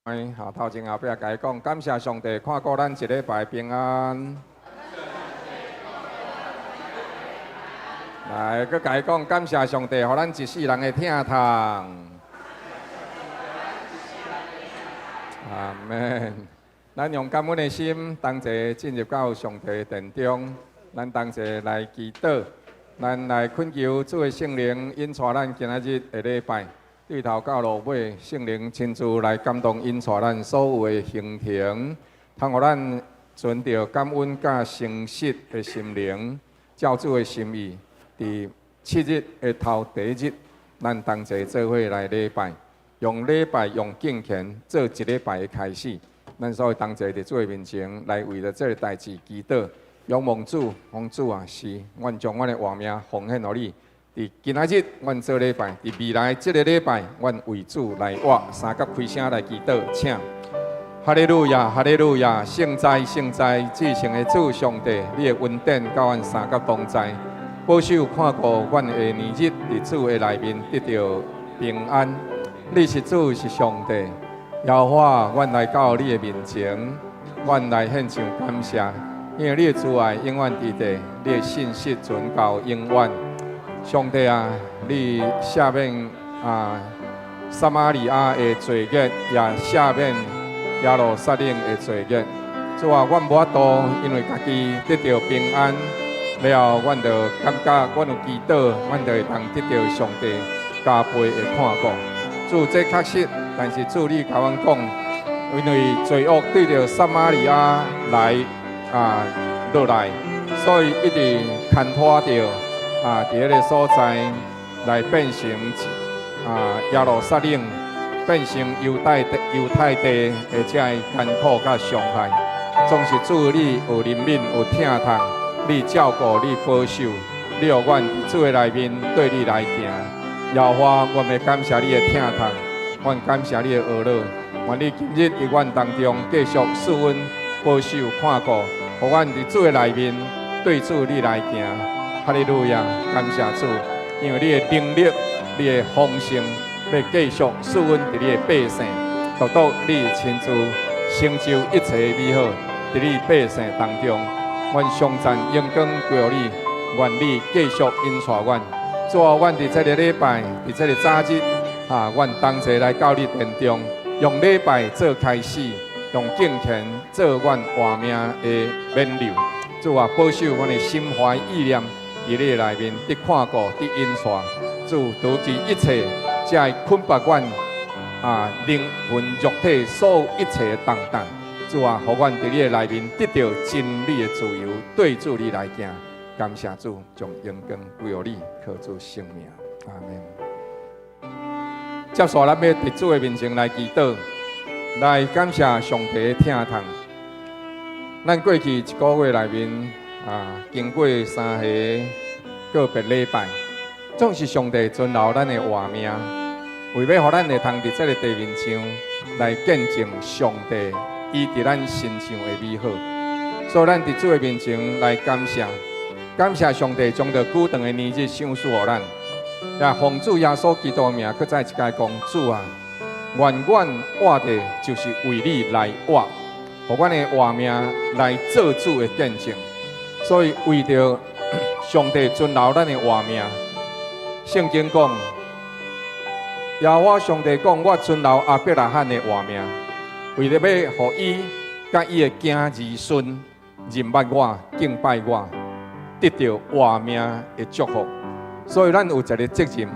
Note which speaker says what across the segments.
Speaker 1: 好，頭前後壁共伊講，感謝上帝看顧咱一禮拜平安。來，閣共伊講，感謝上帝，予咱一世人的疼痛。阿門。咱用感恩的心，同齊進入到上帝的殿中，咱同齊來祈禱，咱來懇求主的聖靈引帶咱今仔日的禮拜。對頭到落尾，聖靈親自來感動引帶咱所有的行程，通予咱存著感恩佮誠實的心靈，照主的心意，佇7日的頭第一日，咱同齊做伙來禮拜，用禮拜用敬虔做一禮拜的開始。咱所有同齊佇主的面前來為著這个代誌祈禱，仰望主，講主啊，是，阮將阮的活命奉獻予你。佇今仔日，阮做禮拜；佇未來這个禮拜，阮為主來活。三甲開聲來祈禱，請。哈利路亞，哈利路亞，聖哉，聖哉，至聖的主上帝，你的恩典佮阮三甲同在，保守看顧阮的年日，佇主的內面得著平安。你是主，是上帝，耶和華，阮來到你的面前，阮來獻上感謝，因為你的慈愛永遠佇地，你的信實存到永遠。上帝啊，你赦免啊撒瑪利亞的罪孽，也赦免耶路撒冷的罪孽。主啊，阮無法度，因為家己得著平安了後，阮就感覺阮有祈禱，阮就會當得著上帝加倍的看顧。主，這確實，但是主你共阮講，因為罪惡對著撒瑪利亞來啊落來，所以一直牽拖著。啊！佇彼个所在來變成啊耶路撒冷，變成猶太地猶太地的這个艱苦佮傷害，總是主你有憐憫有疼痛，你照顧你保守，你予阮佇主的內面對你來行。耶和華，阮欲感謝你的疼痛，阮感謝你的呵咾，願你今日佇阮當中繼續賜阮保守看顧，予阮佇主的內面對主你來行。哈利路亞，感謝主，因為你的能力、你的豐盛，欲繼續賜阮佇你的百姓，獨獨你親自成就一切美好，佇你百姓當中，阮頌讚榮光歸予你，願你繼續引帶阮。主啊，阮佇這个禮拜，佇這个早日，啊，阮同齊來到你殿中，用禮拜做開始，用敬虔做阮活命的勉勵。主啊，保守阮的心懷意念。佇你內面得看顧，得引帶，主除去一切，這个捆縛阮啊靈魂肉體所有一切的重擔。主啊，予阮佇你的內面得著真理的自由，對主你來行。感謝主，將榮光歸予你，靠主聖名，阿門。接紲咱欲佇主的面前來祈禱，來感謝上帝的疼痛。咱過去一個月內面啊，經過三個個別禮拜，總是上帝存留咱的活命，為欲予咱會通佇這个地面上來見證上帝伊佇咱身上的美好。所以咱佇主的面前來感謝，感謝上帝將著久長的年日賞賜予咱，也奉主耶穌基督的名，閣再一擺講主啊，願阮活著就是為你來活，予阮的活命來做主的見證。所以為著上帝存留咱的活命，聖經講，耶和華上帝講，我存留亞伯拉罕的活命，為著欲予伊佮伊的囝兒孫認捌我、敬拜我，得著活命的祝福。所以咱有一个責任，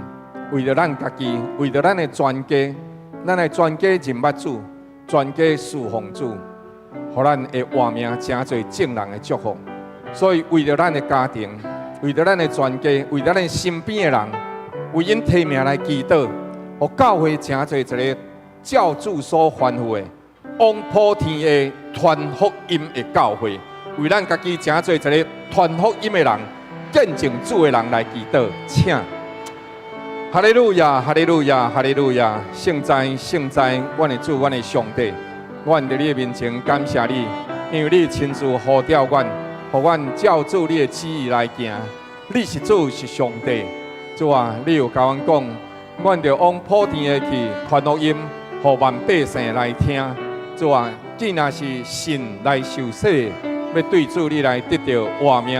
Speaker 1: 為著咱家己，為著咱的全家，咱的全家認捌主，全家侍奉主，予咱的活命成做眾人的祝福。所以為著咱的家庭，為著咱的全家，為著咱身邊的人，為𪜶提名來祈禱，予教會成做一个照主所吩咐的，往普天下傳福音的教會，為咱家己成做一个傳福音的人，見證主的人來祈禱，請。哈利路亞，哈利路亞，哈利路亞！聖哉，聖哉，阮的主，阮的上帝，阮佇你的面前感謝你，因為你親自呼召阮，予阮照主你的旨意來行。你是主，是上帝。主啊，你有共阮講，阮著往普天下去傳福音，予萬百姓來聽。主啊，既若是信來受洗，欲對主你來得著活命，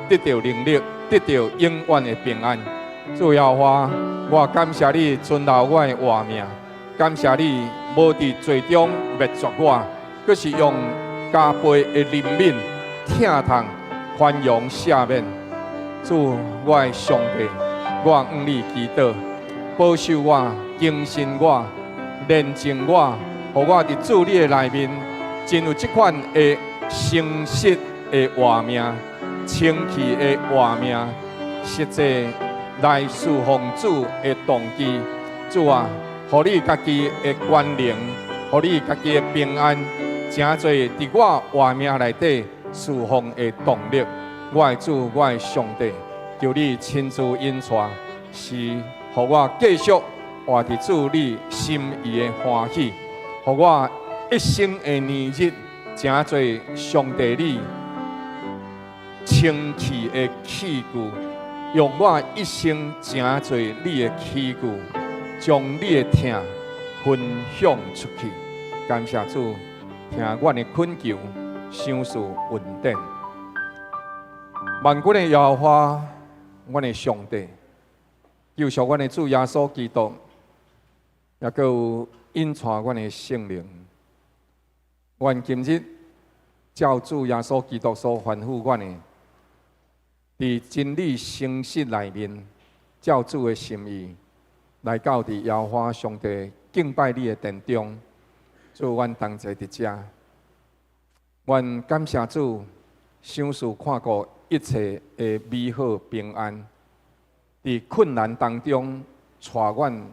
Speaker 1: 得著能力，得著永遠的平安。主耶和華，我感謝你存留我的活命，感謝你無佇罪中滅絕我，閣是用加倍的憐憫、疼痛、寬容、赦免。主，我的上帝，我向你祈禱，保守我、更新我、煉淨我，予我佇主你的內面，真有這款的誠實的活命、清氣的活命，實際來侍奉主的動機。主啊，予你家己的權能，予你家己的平安，成做佇我活命內底侍奉的動力。我的主，我的上帝，求你親自引帶，是予我繼續活佇主你心意的歡喜，予我一生的年日，成做上帝你清氣的器具，用我一生成做你的器具，將你的疼分享出去。感謝主，聽阮的懇求，賞賜恩典。萬軍的耶和華，阮的上帝，救贖阮的主耶穌基督，也閣有引帶阮的聖靈。阮今日照主耶穌基督所吩咐阮的，佇真理誠實內面，照主的心意來到佇耶和華上帝敬拜你的殿中，主，阮同齊佇遮，阮感謝主，賞賜看顧一切的美好平安，佇困難當中，帶阮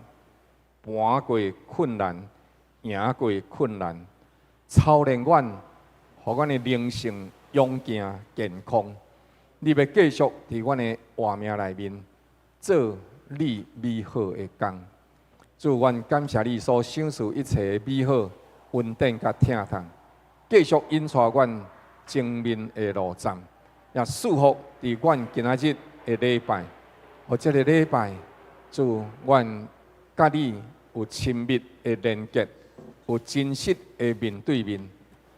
Speaker 1: 跋過困難，贏過困難，操練阮，予阮的靈性勇健健康。你欲繼續佇阮的活命內面做你美好的工。主，阮感謝你所賞賜一切的美好恩典佮疼痛，繼續引帶阮前面的路站。也賜福佇阮今仔日的禮拜，予這个禮拜，主，阮佮你有親密的連結，有真實的面對面，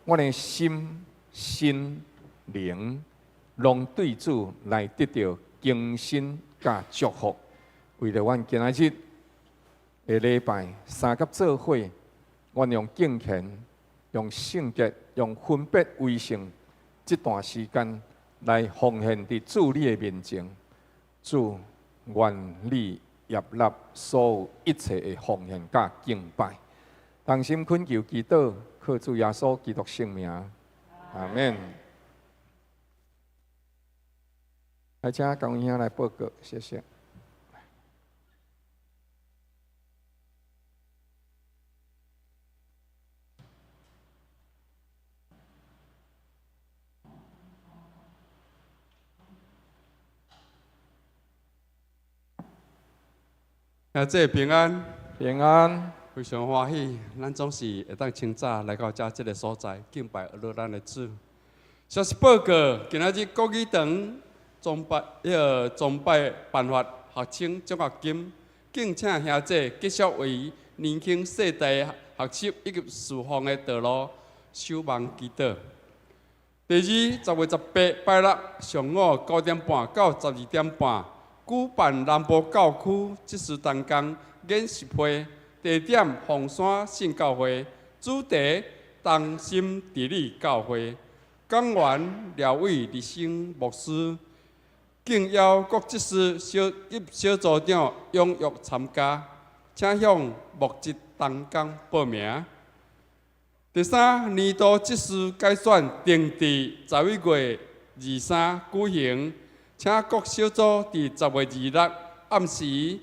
Speaker 1: 阮的心、身、靈，攏對主來得著更新佮祝福。為著阮今仔日的禮拜三佮做伙，阮用敬虔、用聖潔、用分別為聖這段時間，來奉獻佇主你的面前，主，願你悅納所有一切的奉獻佮敬拜，同心懇求祈禱，靠主耶穌基督聖名，阿們。來，請江兄來報告，謝謝。
Speaker 2: 兄弟平安，
Speaker 1: 平安，
Speaker 2: 非常歡喜，咱總是會當清早來到遮這个所在敬拜阿羅咱的主。消息報告，今仔日國語堂崇拜，彼个崇拜頒發學生獎學金，敬請兄弟繼續為年輕世代學習以及侍奉的道路守望祈禱。第二，10月18拜六上午9點半到12點半。舉辦南部教區執事同工研習會，地點鳳山聖教會，主題同心治理教會，講員廖偉立生牧師，敬邀各執事小及小組長踴躍參加，請向牧職同工報名。第三，年度執事改選定佇11月23舉行。請各小組佇10月26暗時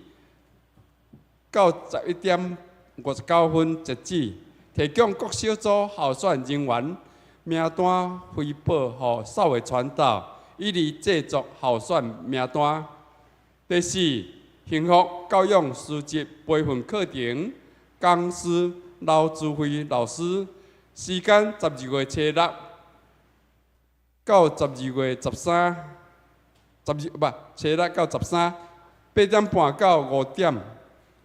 Speaker 2: 到11點59分截止，提供各小組候選人員名單回報予數位傳道，以利製作候選名單。第四，幸福教養師資培訓課程，講師劉珠輝老師，時間12月初6到12月13。十二不，初六到十三，8點半到5點，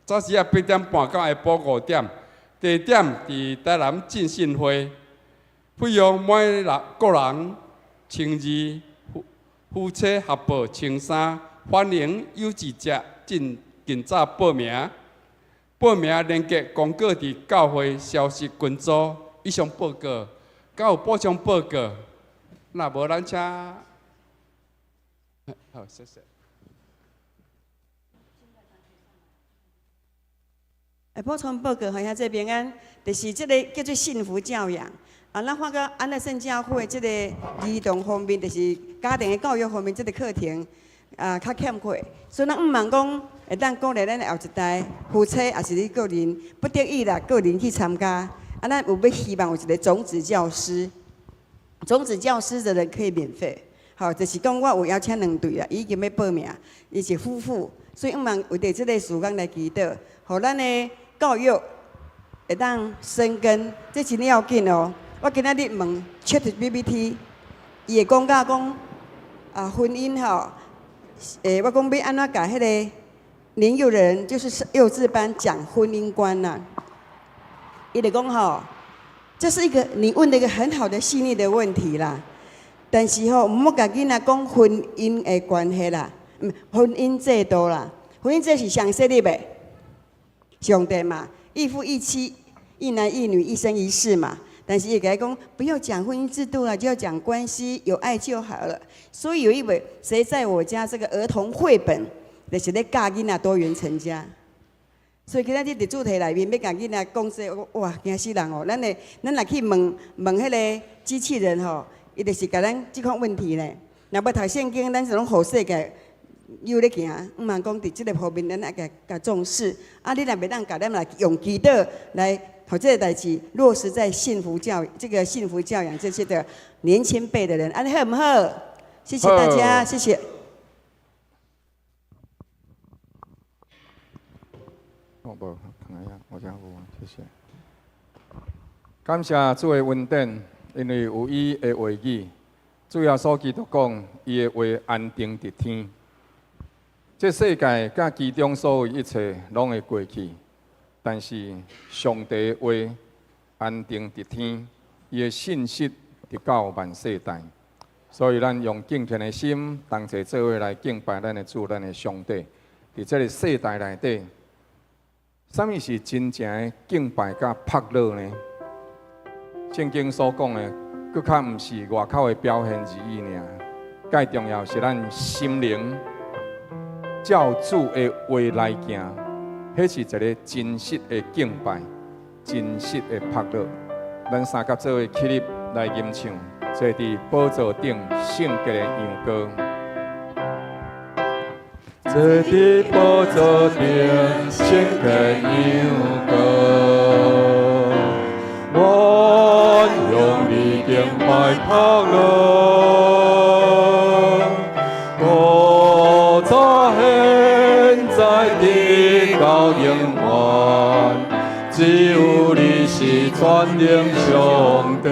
Speaker 2: 早時仔8點半到下晡5點，地點佇台南浸信會，費用每人個人1200，夫妻合報1300，歡迎有志者盡早報名。報名連結公告佇教會消息群組。以上報告，敢有補充報告？若無，咱請。好，謝謝。
Speaker 3: 補充報告，予兄姊平安，就是這个叫做幸福教養。啊，咱發覺安樂聖教會這个兒童方面，就是家庭的教育方面，這个課程啊較欠缺，所以咱向望講會當鼓勵咱的後一代夫妻，抑是你個人不得已啦，個人去參加。啊，咱有欲希望有一个種子教師，種子教師的人可以免費。好，就是講我有邀請兩對啦，已經欲報名，伊是夫婦，所以向望為著這个事工來祈禱，予咱的教育會當生根，這真要緊哦。我今仔日問 ChatGPT，伊會講到講啊，婚姻吼，我講欲按怎共彼个年幼的人，就是幼稚班講婚姻觀呐。伊就講吼，這是一個你問的一個很好的細膩的問題啦。但是吼，毋好共囡仔講婚姻的關係啦，婚姻制度啦，婚姻制是誰設立的？上帝嘛，一夫一妻，一男一女，一生一世嘛。但是伊共伊講，不要講婚姻制度啦，就要講關係，有愛就好了。所以有一本《誰在我家》這個兒童繪本，就是咧教囡仔多元成家。所以今仔日佇主題內面欲共囡仔講這，哇，驚死人哦！咱若去問問彼个機器人吼，伊就是共咱這款問題呢。若無讀聖經，咱是攏予世界誘咧行。毋通講佇這个方面，咱愛共共重視。啊，你若袂當共咱來用祈禱來，予這个代誌落實在幸福教這個幸福教養這些的年輕輩的人，按呢好毋好？謝謝大家，謝謝。
Speaker 1: 哦，無，看下，我遮有，謝謝。感謝主的恩典，因為有伊的話語，主耶穌基督講，伊的話安定佇天。這世界佮其中所有一切攏會過去，但是上帝的話安定佇天，伊的信實直到萬世代。所以，咱用敬虔的心，同齊做伙來敬拜咱的主，咱的上帝。佇這个世代內底，啥物是真正的敬拜佮拍樂呢？聖經所講的，閣較毋是外口的表現而已爾。蓋重要是咱心靈照主的話來行，彼是一个真實的敬拜，真實的拍樂。咱三甲做伙起立來吟唱，坐佇寶座頂聖潔的羊羔。坐佇寶座頂聖潔羊羔，我向你敬拜拍樂，古早現在直到永遠，只有你是全能上帝。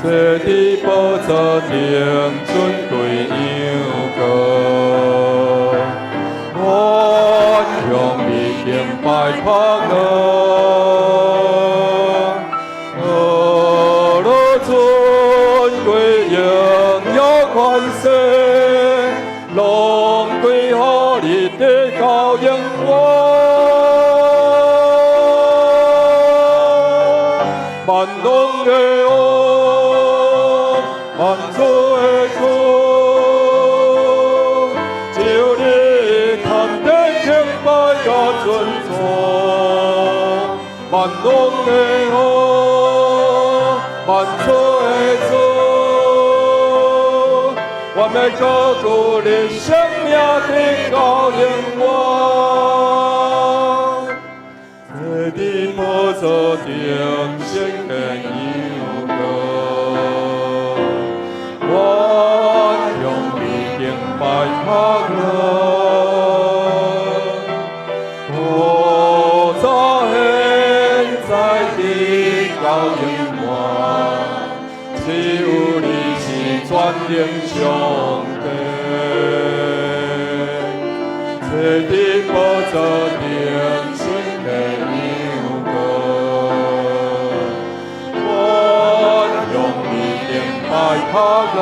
Speaker 1: 坐佇寶座頂尊貴羊羔，我向你敬拜拍樂，阿羅尊貴榮耀權勢，攏歸予你直到永遠。萬王的王，萬主的主，只有你堪得敬拜佮尊崇。萬王的王，萬主的主，我欲高舉你聖名直到永遠。坐佇寶座頂聖潔羊羔，我向你敬拜拍樂，古早現在直到永遠，只有你是全能上帝。坐佇寶座頂尊貴
Speaker 4: 羊羔，我向你敬拜塔罗，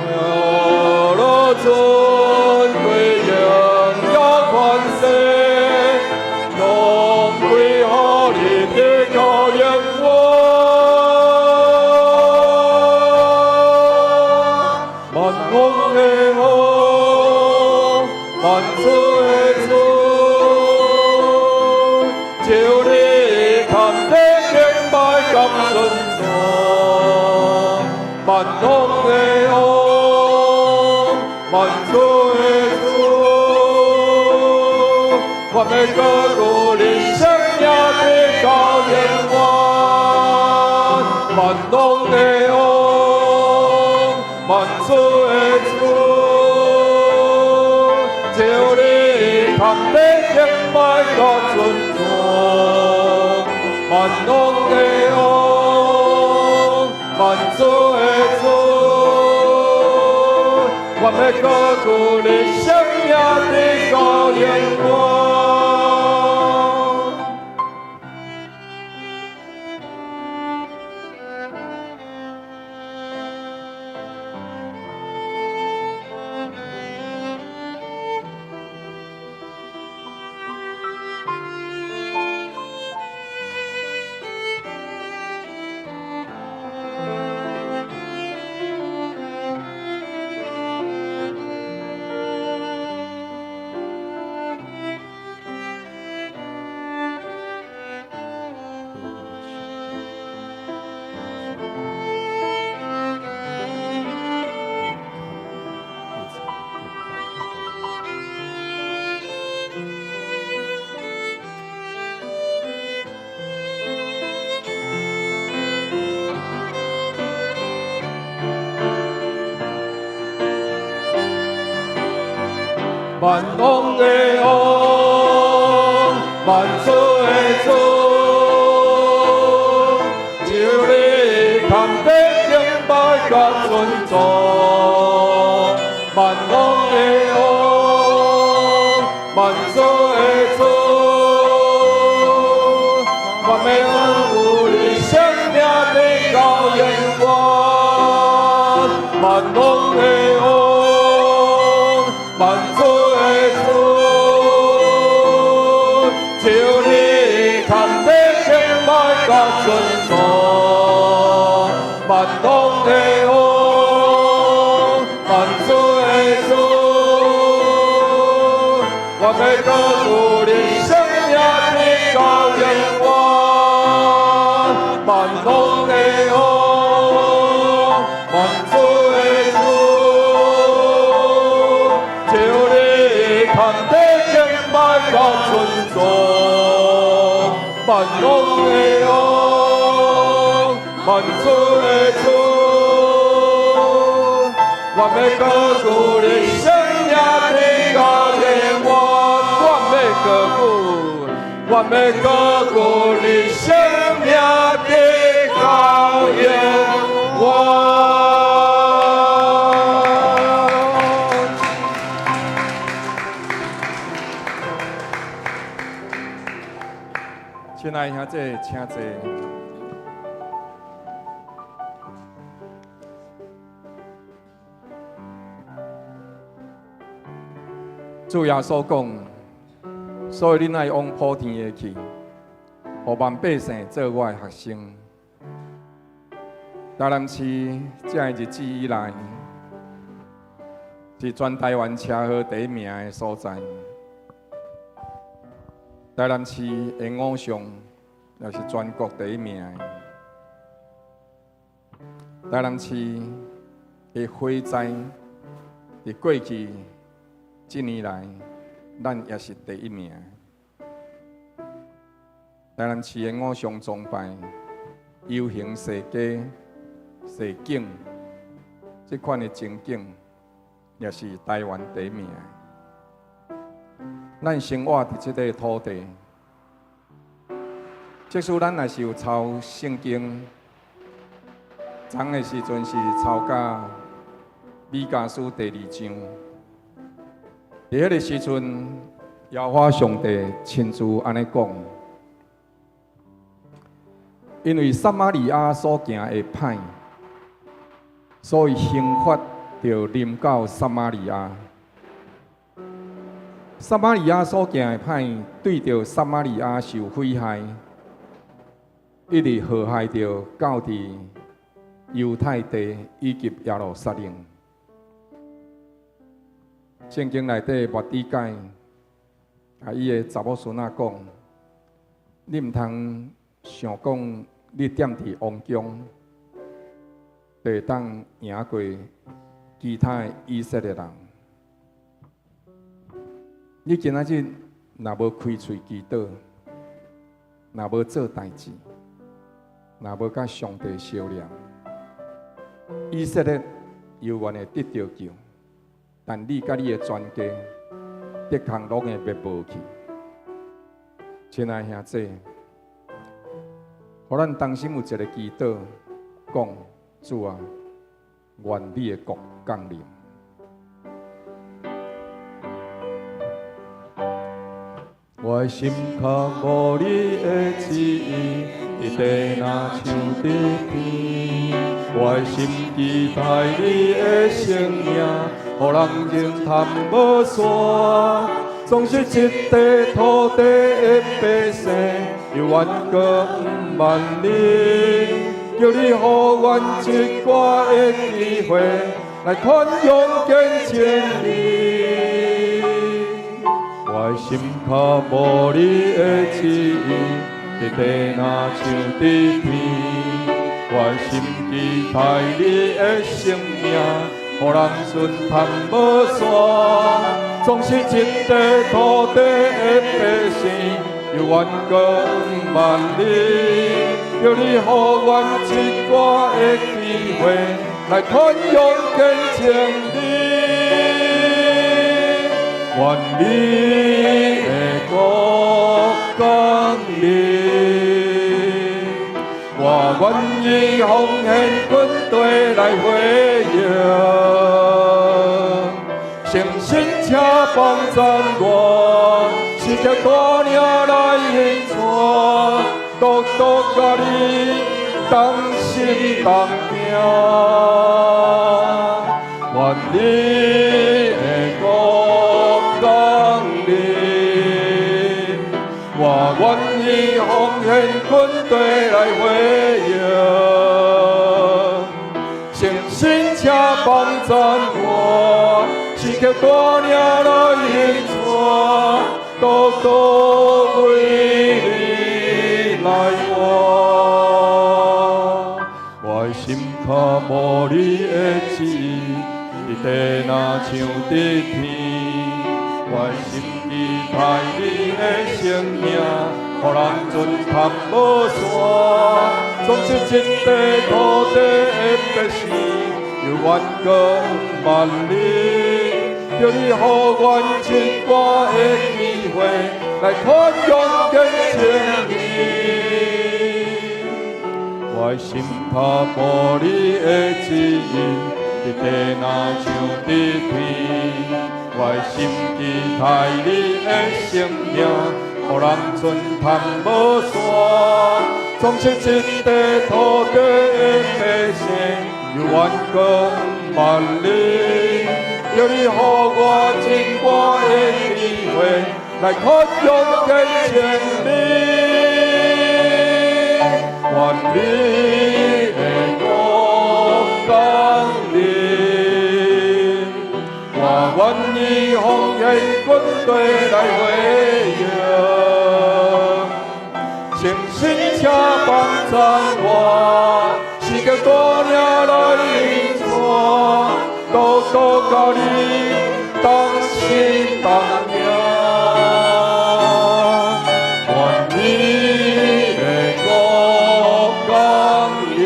Speaker 4: 阿罗尊贵荣耀权势，拢归予你直到永远。万王的王，万主的主，只有你堪得敬拜佮尊崇。万王的王，万主的主，我欲高举你圣名直到永远。万王的王，万主的主，只有你堪得敬拜佮尊崇。万王的王，万主的主，我欲高举你圣名直到永远。万王的王，万主的主，只有你堪得敬拜佮尊崇。万王的王，万主的主，我欲高举你圣名直到永远。万王的王，万主的主，只有你堪得敬拜佮尊崇。万王的王，万主的主，我欲高举你圣名直到永远。万王的王，万主的主，只有你堪得敬拜佮尊崇。万王的王，万主的主，我欲高举你圣名直到永远。我欲高举，我欲高举你圣名直到永远。
Speaker 1: 亲爱兄弟，请坐。主耶稣讲，所以恁爱往普天下去，予万百姓做我的学生。台南市这个日子以來，是全台灣車禍第一名的所在。台南市的偶像也是全國第一名的。台南市的火災，佇過去這年來，咱也是第一名。台南市的偶像崇拜、遊行踅街、踅警，這款的情景，也是台灣第一名。咱生活佇這塊土地，即使咱若是有抄聖經，昨的時陣是抄甲彌迦書第二章，佇彼个時陣，耶和華上帝親自按呢講，因為撒瑪利亞所行的歹，所以刑罰就臨到撒瑪利亞。撒瑪利亞所行的歹，對著撒瑪利亞受毀害，一直禍害著到佇猶太地以及耶路撒冷。聖經內底末底改，共伊的查某孫仔講：你毋通想講你踮佇王宮，就會當贏過其他的以色列人。你今仔日若無開喙祈禱，若無做代誌，若無佮上帝相連，以色列猶原會得著救，但你佮你的全家，的確攏會滅無去。親愛兄弟，予咱當心有一个祈禱，講主啊，願你的國降臨。我的心較無你的旨意，伫地若像伫天。我的心期待你的生命，予人認探無散。總是這塊土地的百姓，猶原閣毋萬你，求你予阮一掛的機會，來傳揚見證你。我的心較無你的旨意，伫地若像伫天。我的心期待你的生命，予人順探無散。總是這塊土地的百姓，猶原閣毋萬你，求你予阮一掛的機會，來傳揚見證你。願你的國降臨，我願意奉獻軍隊來回應，誠心請幫贊我，時刻帶領來引帶，獨獨佮你同心同行。願你的國降臨，我願意奉獻軍隊來回應，誠心請幫贊我，時刻帶領來引帶，獨獨為你來活。我的心較無你的旨意，伫地若像伫天。我的心期待你的生命，予人順探無散。總是這塊土地的百姓，猶原閣毋萬你，求你予阮一掛的機會，來傳揚見證你。我的心較無你的旨意，伫地若像伫天。我的心期待你的生命，予人順探無散。總是這塊土地的百姓，猶原閣毋萬你，求你予我一掛的機會，來傳揚見證你。願你的國降臨，我願意奉獻軍隊來回應，誠心請幫贊我，時刻帶領來引帶，獨獨佮你同心同行。願你的國降臨，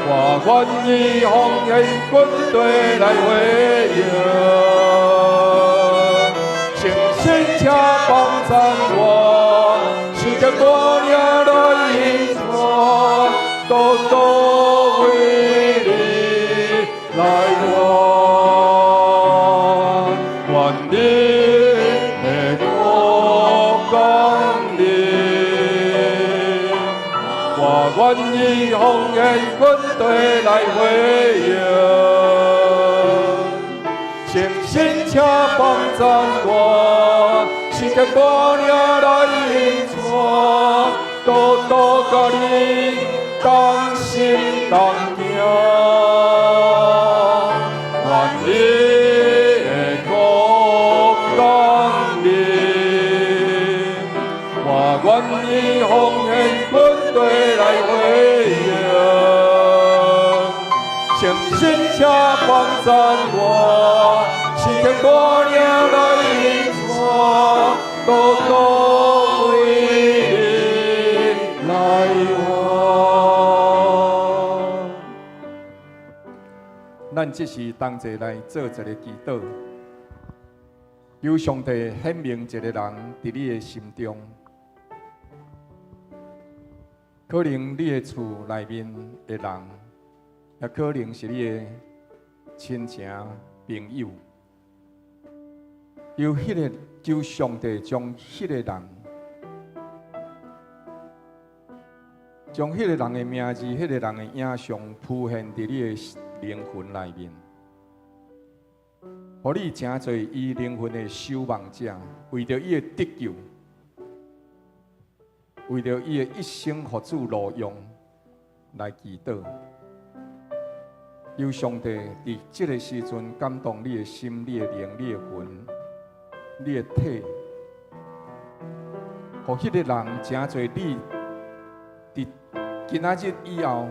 Speaker 1: 我願意奉獻軍隊來回應，誠心請幫贊我，時刻帶領來引帶，獨獨為你來活。願你
Speaker 4: 願意奉獻軍隊來回應，誠心請幫贊我，時間帶領來引帶，多多佮你同心同行，願你的國降臨，我願意奉獻軍隊來回應，誠心請幫贊我，時間帶領來引帶，多多為你來活。
Speaker 1: 咱這時同齊來做一個祈禱，求上帝顯明一個人佇你的心中，可能你的厝內面的人，也可能是你的親情朋友。求彼個，求上帝將彼個人，將彼個人的名字、彼個人的影像浮現佇你的靈魂內面，予你成做伊靈魂的守望者，為著伊的得救，為著伊的一生予主路用來祈禱。求上帝佇這个時陣感動你的心、你的靈、你的魂、你的體，予彼个人成做你佇今仔日以後，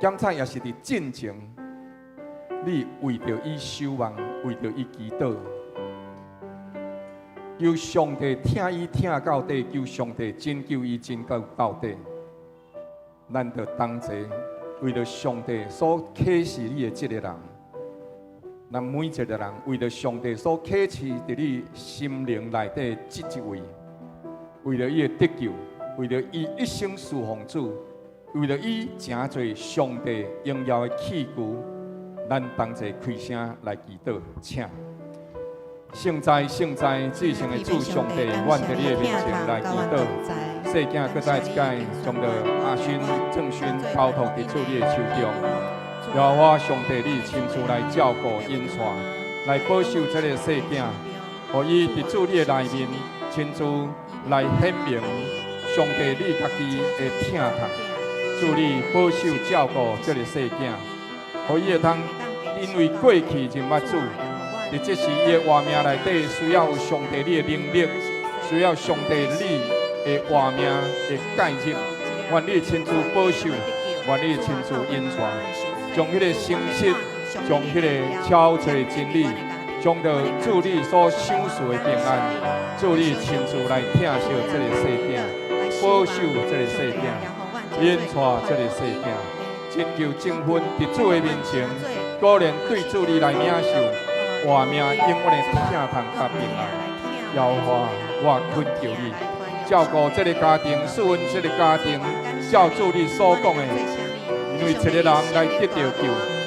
Speaker 1: 檢查也是佇進前，你為著伊守望，為著伊祈禱，求上帝疼伊疼到底，求上帝拯救伊拯救到底。咱就同齊為著上帝所啟示你的這个人，咱每一个人為著上帝所啟示佇你心靈內底這一位，為著伊的得救，為著伊一生侍奉主，為著伊成做上帝榮耀的器具，咱同齊開聲來祈禱，請。聖哉，聖哉，至聖的主上帝，阮佇你的面前來祈禱。細囝閣再一擺將著阿勳、鄭勳交託佇主你的手中。耶和華上帝，你親自來照顧、引帶，來保守這个細囝，予伊佇主你的內面親自來顯明上帝你家己的疼痛。主你保守照顧這个細囝，予伊會通因為過去認捌主，佇這時伊的活命內底需要有上帝你的能力，需要上帝你的活命的介入，願你親自保守，願你親自引帶，將彼个誠實，將彼个超脫的真理，將著主你所賞賜的平安，主你親自來疼惜這个細囝，保守這个細囝，引帶這个細囝，拯救證婚佇主的面前，果然對主你來領受活命永遠的疼痛佮平安。耶和華，我懇求你，照顧這个家庭，賜阮這个家庭，照主你所講的，因為一个人來得著救，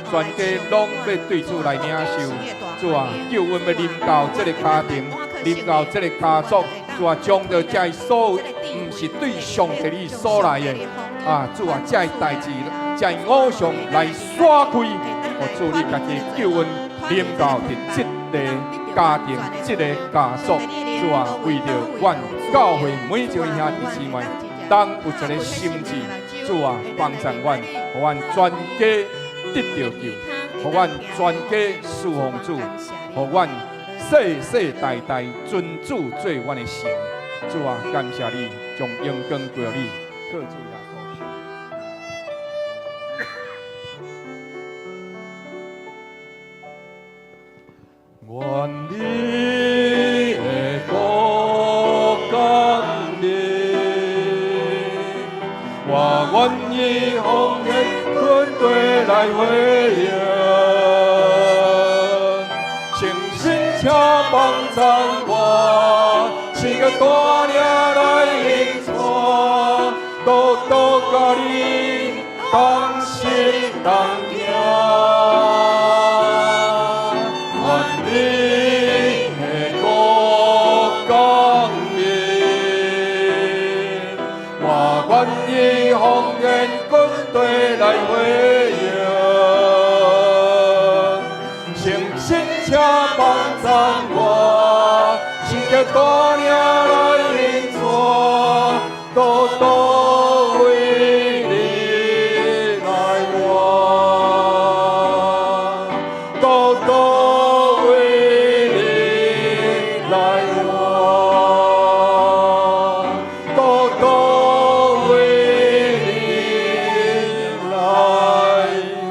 Speaker 1: 全家攏欲對主來領受。主啊，救恩欲臨到這个家庭，臨到這个家族。主啊，將著這所有毋是對上帝你所來的，啊，主啊，這代誌，這偶像來徙開，予主你家己救恩臨到佇這个家庭、這个家族。主啊，為著阮教會每一位兄弟姊妹，當有一个心志，主啊，幫助阮，予阮全家得著救，予阮全家侍奉主，予阮世世代代尊主做阮的神。主啊，感謝你，將榮光歸予你，靠主耶穌。
Speaker 4: 願你的國降臨，我願意奉獻軍隊來回應，誠心請幫贊我，是個帶領來引帶，多多佮你同心同行。願你的國降臨，我願意奉獻軍地來回應，誠心請幫贊我，聖潔帶領來引帶，獨獨為你來活，獨獨為你來活，獨獨為你來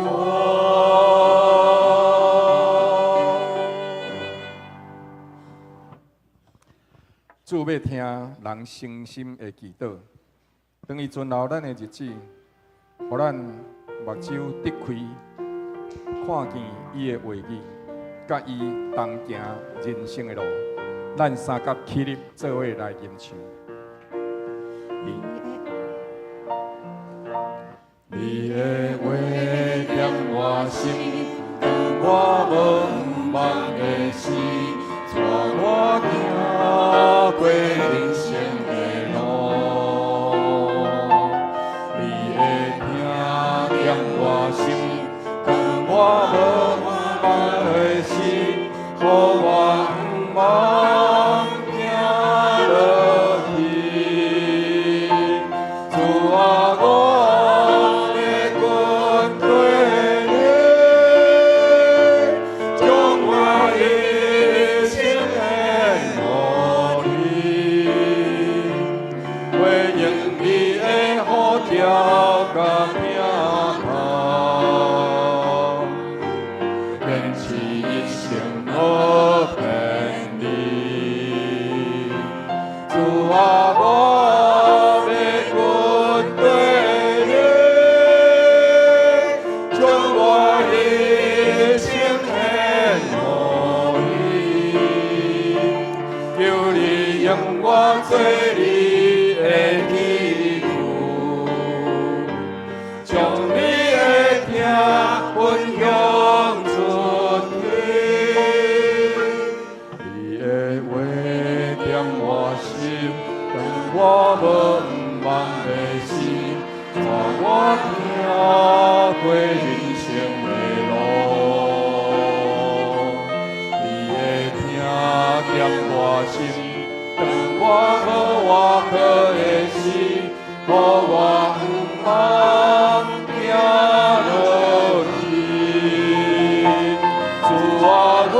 Speaker 4: 活。
Speaker 1: 主欲聽人誠心的祈禱，當伊存留咱的日子，予咱目睭得開，看見伊的話語，佮伊同行人生的路。咱三甲起立，做伙來吟唱。
Speaker 4: 你的話點我心，當我無望的時，帶我行過人生的路。你的疼點我心，當我無望的時，予我毋茫行落去。主啊，我欲跟隨你，將我一生獻予你，回應你的呼召佮疼痛，堅持一生無偏離。主啊，我欲跟隨你，將我一生獻予你，求你用我做你的器具，將你的疼分享出去。你的話點我心，當我無望的時，帶我行過人生的路。你的疼點我心，當我無倚靠的時，予我毋茫行落去。主啊，我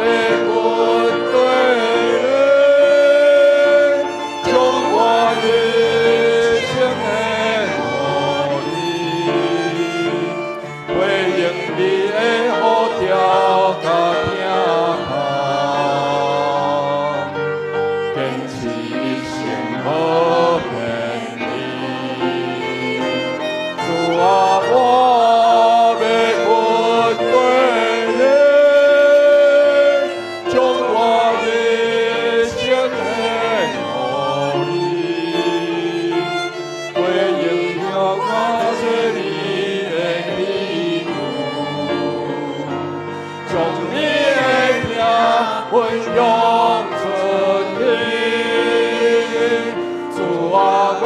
Speaker 4: 欲跟隨你，將我一生獻予你，回應你的呼召佮疼痛，堅持一生無偏離。主啊，我欲跟隨你，將我一生獻予你，回應我做你的器具，將你的疼分享出去。主啊，我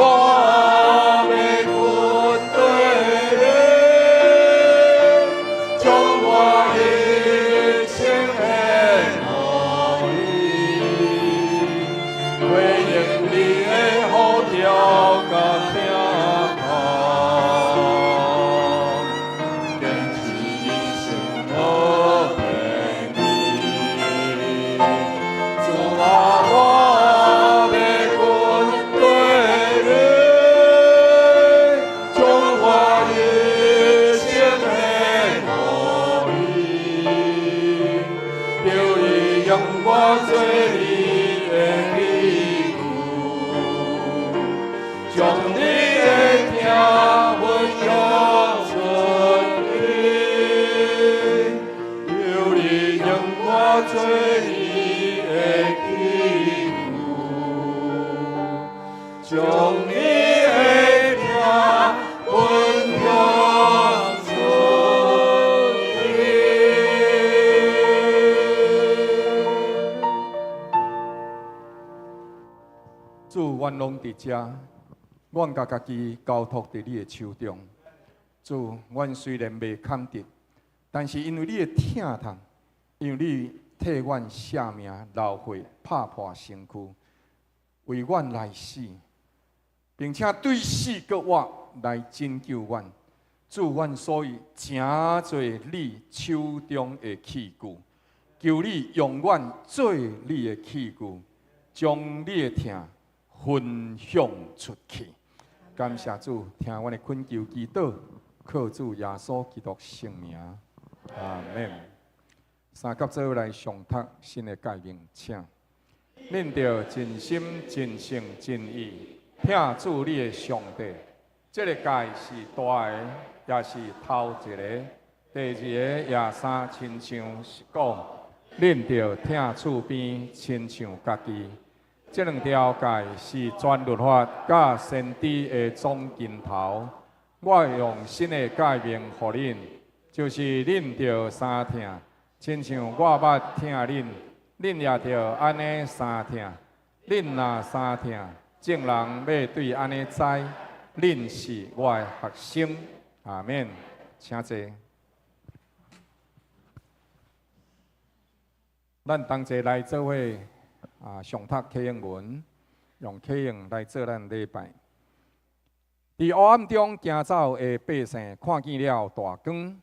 Speaker 4: 欲跟隨你，將我一生獻予你，回應你的呼召佮疼痛，堅持一生無偏離。主啊，我欲跟隨你，將我一生獻予你，求你用我做你的器具，將你的疼分享出去。求你用我做你的器具，將你的疼分享出去。
Speaker 1: 主，阮攏佇遮，阮共家己交託佇你的手中。主，阮雖然袂堪得，但是因為你的疼痛，因為你替阮捨命流血拍破身軀，為阮來死，並且對死閣活來拯救阮。主，阮所以成做你手中的器具，求你用阮做你的器具，將你的疼分享出去。感謝主，聽阮的懇求祈禱，靠主耶穌基督聖名，阿們。三甲做來誦讀新的誡命，請恁著盡心、盡性、盡意，疼主你的上帝。這个誡是大的，也是頭一个。第二个也相親像是講，恁著疼厝邊親像家己。這兩條誡是全律法佮先知的總根頭。我用新的誡命予恁，就是恁著相疼，親像我捌疼恁，恁也著按呢相疼。恁若相疼，眾人欲對按呢知，恁是我的學生。阿們，請坐。咱同齊來做伙啊，誦讀啟應文，用啟應來做咱禮拜。佇黑暗中行走的百姓，看見了大光。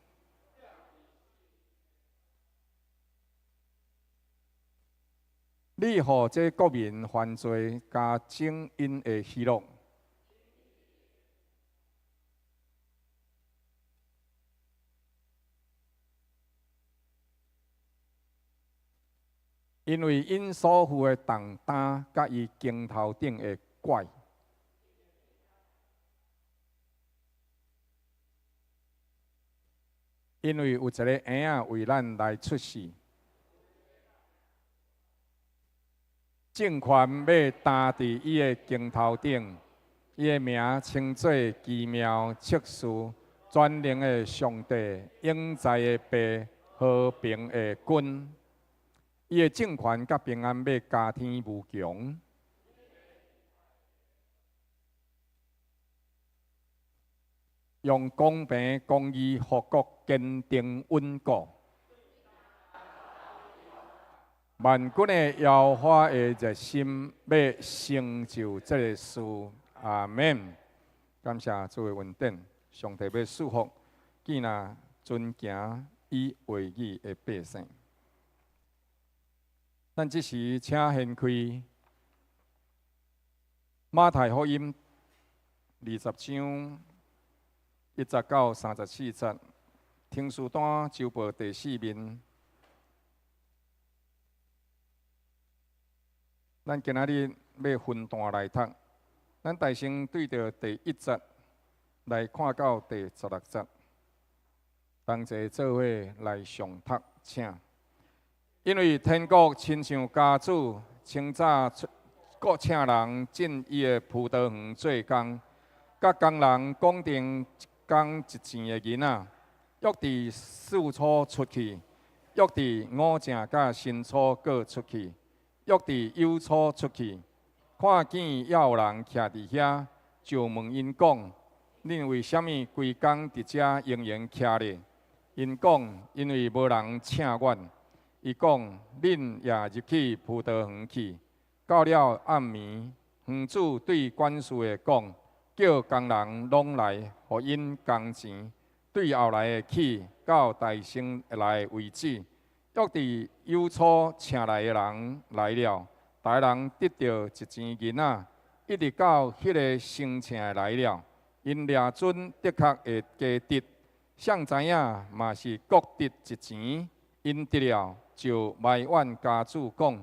Speaker 1: 你予這國民犯罪，加增𪜶的喜樂。因為𪜶所負的重擔，佮伊肩頭頂的拐，因為有一個嬰仔為咱來出世，政權欲擔佇伊的肩頭頂，伊的名稱做奇妙策士、全能的上帝、永在的父、和平的君。伊的政權佮平安欲加添無窮。用公平公義予國堅定穩固。萬軍的耶和華的熱心欲成就這个事。阿們。感謝主的恩典，上帝欲賜福，囝若遵行伊話語的百姓。咱這時請掀開馬太福音20章1節到34節，停書單周報第四面。咱今仔日欲分段來讀，咱大先對著第一節來看到第16節，同齊做伙來誦讀，請。因為天國親像家主清早出閣請人進伊的葡萄園做工，佮工人講定一工一錢的銀仔，約佇巳初出去，約佇午正佮申初閣出去，約佇酉初出去，看見猶有人徛佇遐，就問𪜶講：恁為啥物規工佇遮閒閒徛咧？𪜶講：因為無人請阮。伊講：恁也入去葡萄園去。到了暗暝，園主對管事的講：叫工人攏來，予𪜶工錢。對後來的起，到大先來的為止。約佇酉初請來的人來了，逐个人得著一錢銀仔，一直到彼个先請的來了，𪜶掠準的確會加得。誰知影嘛是閣得一錢，𪜶得了就埋怨家主講：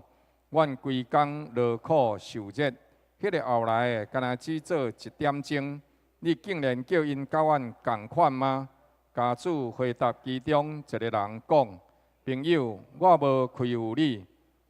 Speaker 1: 阮規工勞苦受熱，彼个後來的敢若只做一點鐘，你竟然叫𪜶佮阮仝款嗎？家主回答其中一個人講：朋友，我無虧負你，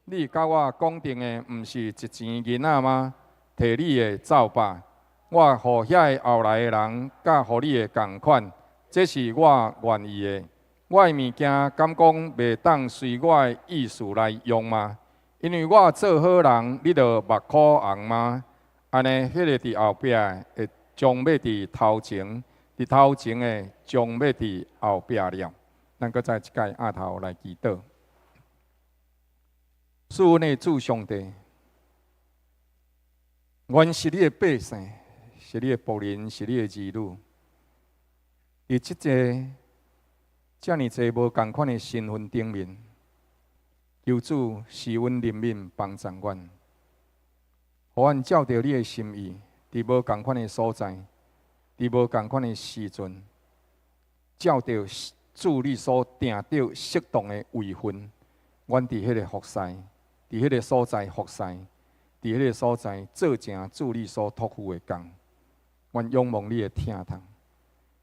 Speaker 1: 你佮我講定的毋是一錢銀仔嗎？提你的走吧，我予遐个後來的人佮予你的仝款，這是我願意的。我的物件敢講袂當隨我的意思來用嗎？因為我做好人，你就目箍紅嗎？按呢，彼个佇後壁的會將欲佇頭前，佇頭前的將欲佇後壁了。咱閣再一擺徛頭來祈禱。賜阮的主上帝，阮是你的百姓，是你的僕人，是你的兒女。佇這個遮爾濟無仝款的身份頂面，求主施恩憐憫幫助阮，予阮照著你的心意，佇無仝款的所在，佇無仝款的時陣，照著主你所定著適當的位份，阮佇彼个服侍，佇彼个所在服侍，佇彼个所在做成主你所託付的工。阮仰望你的疼痛，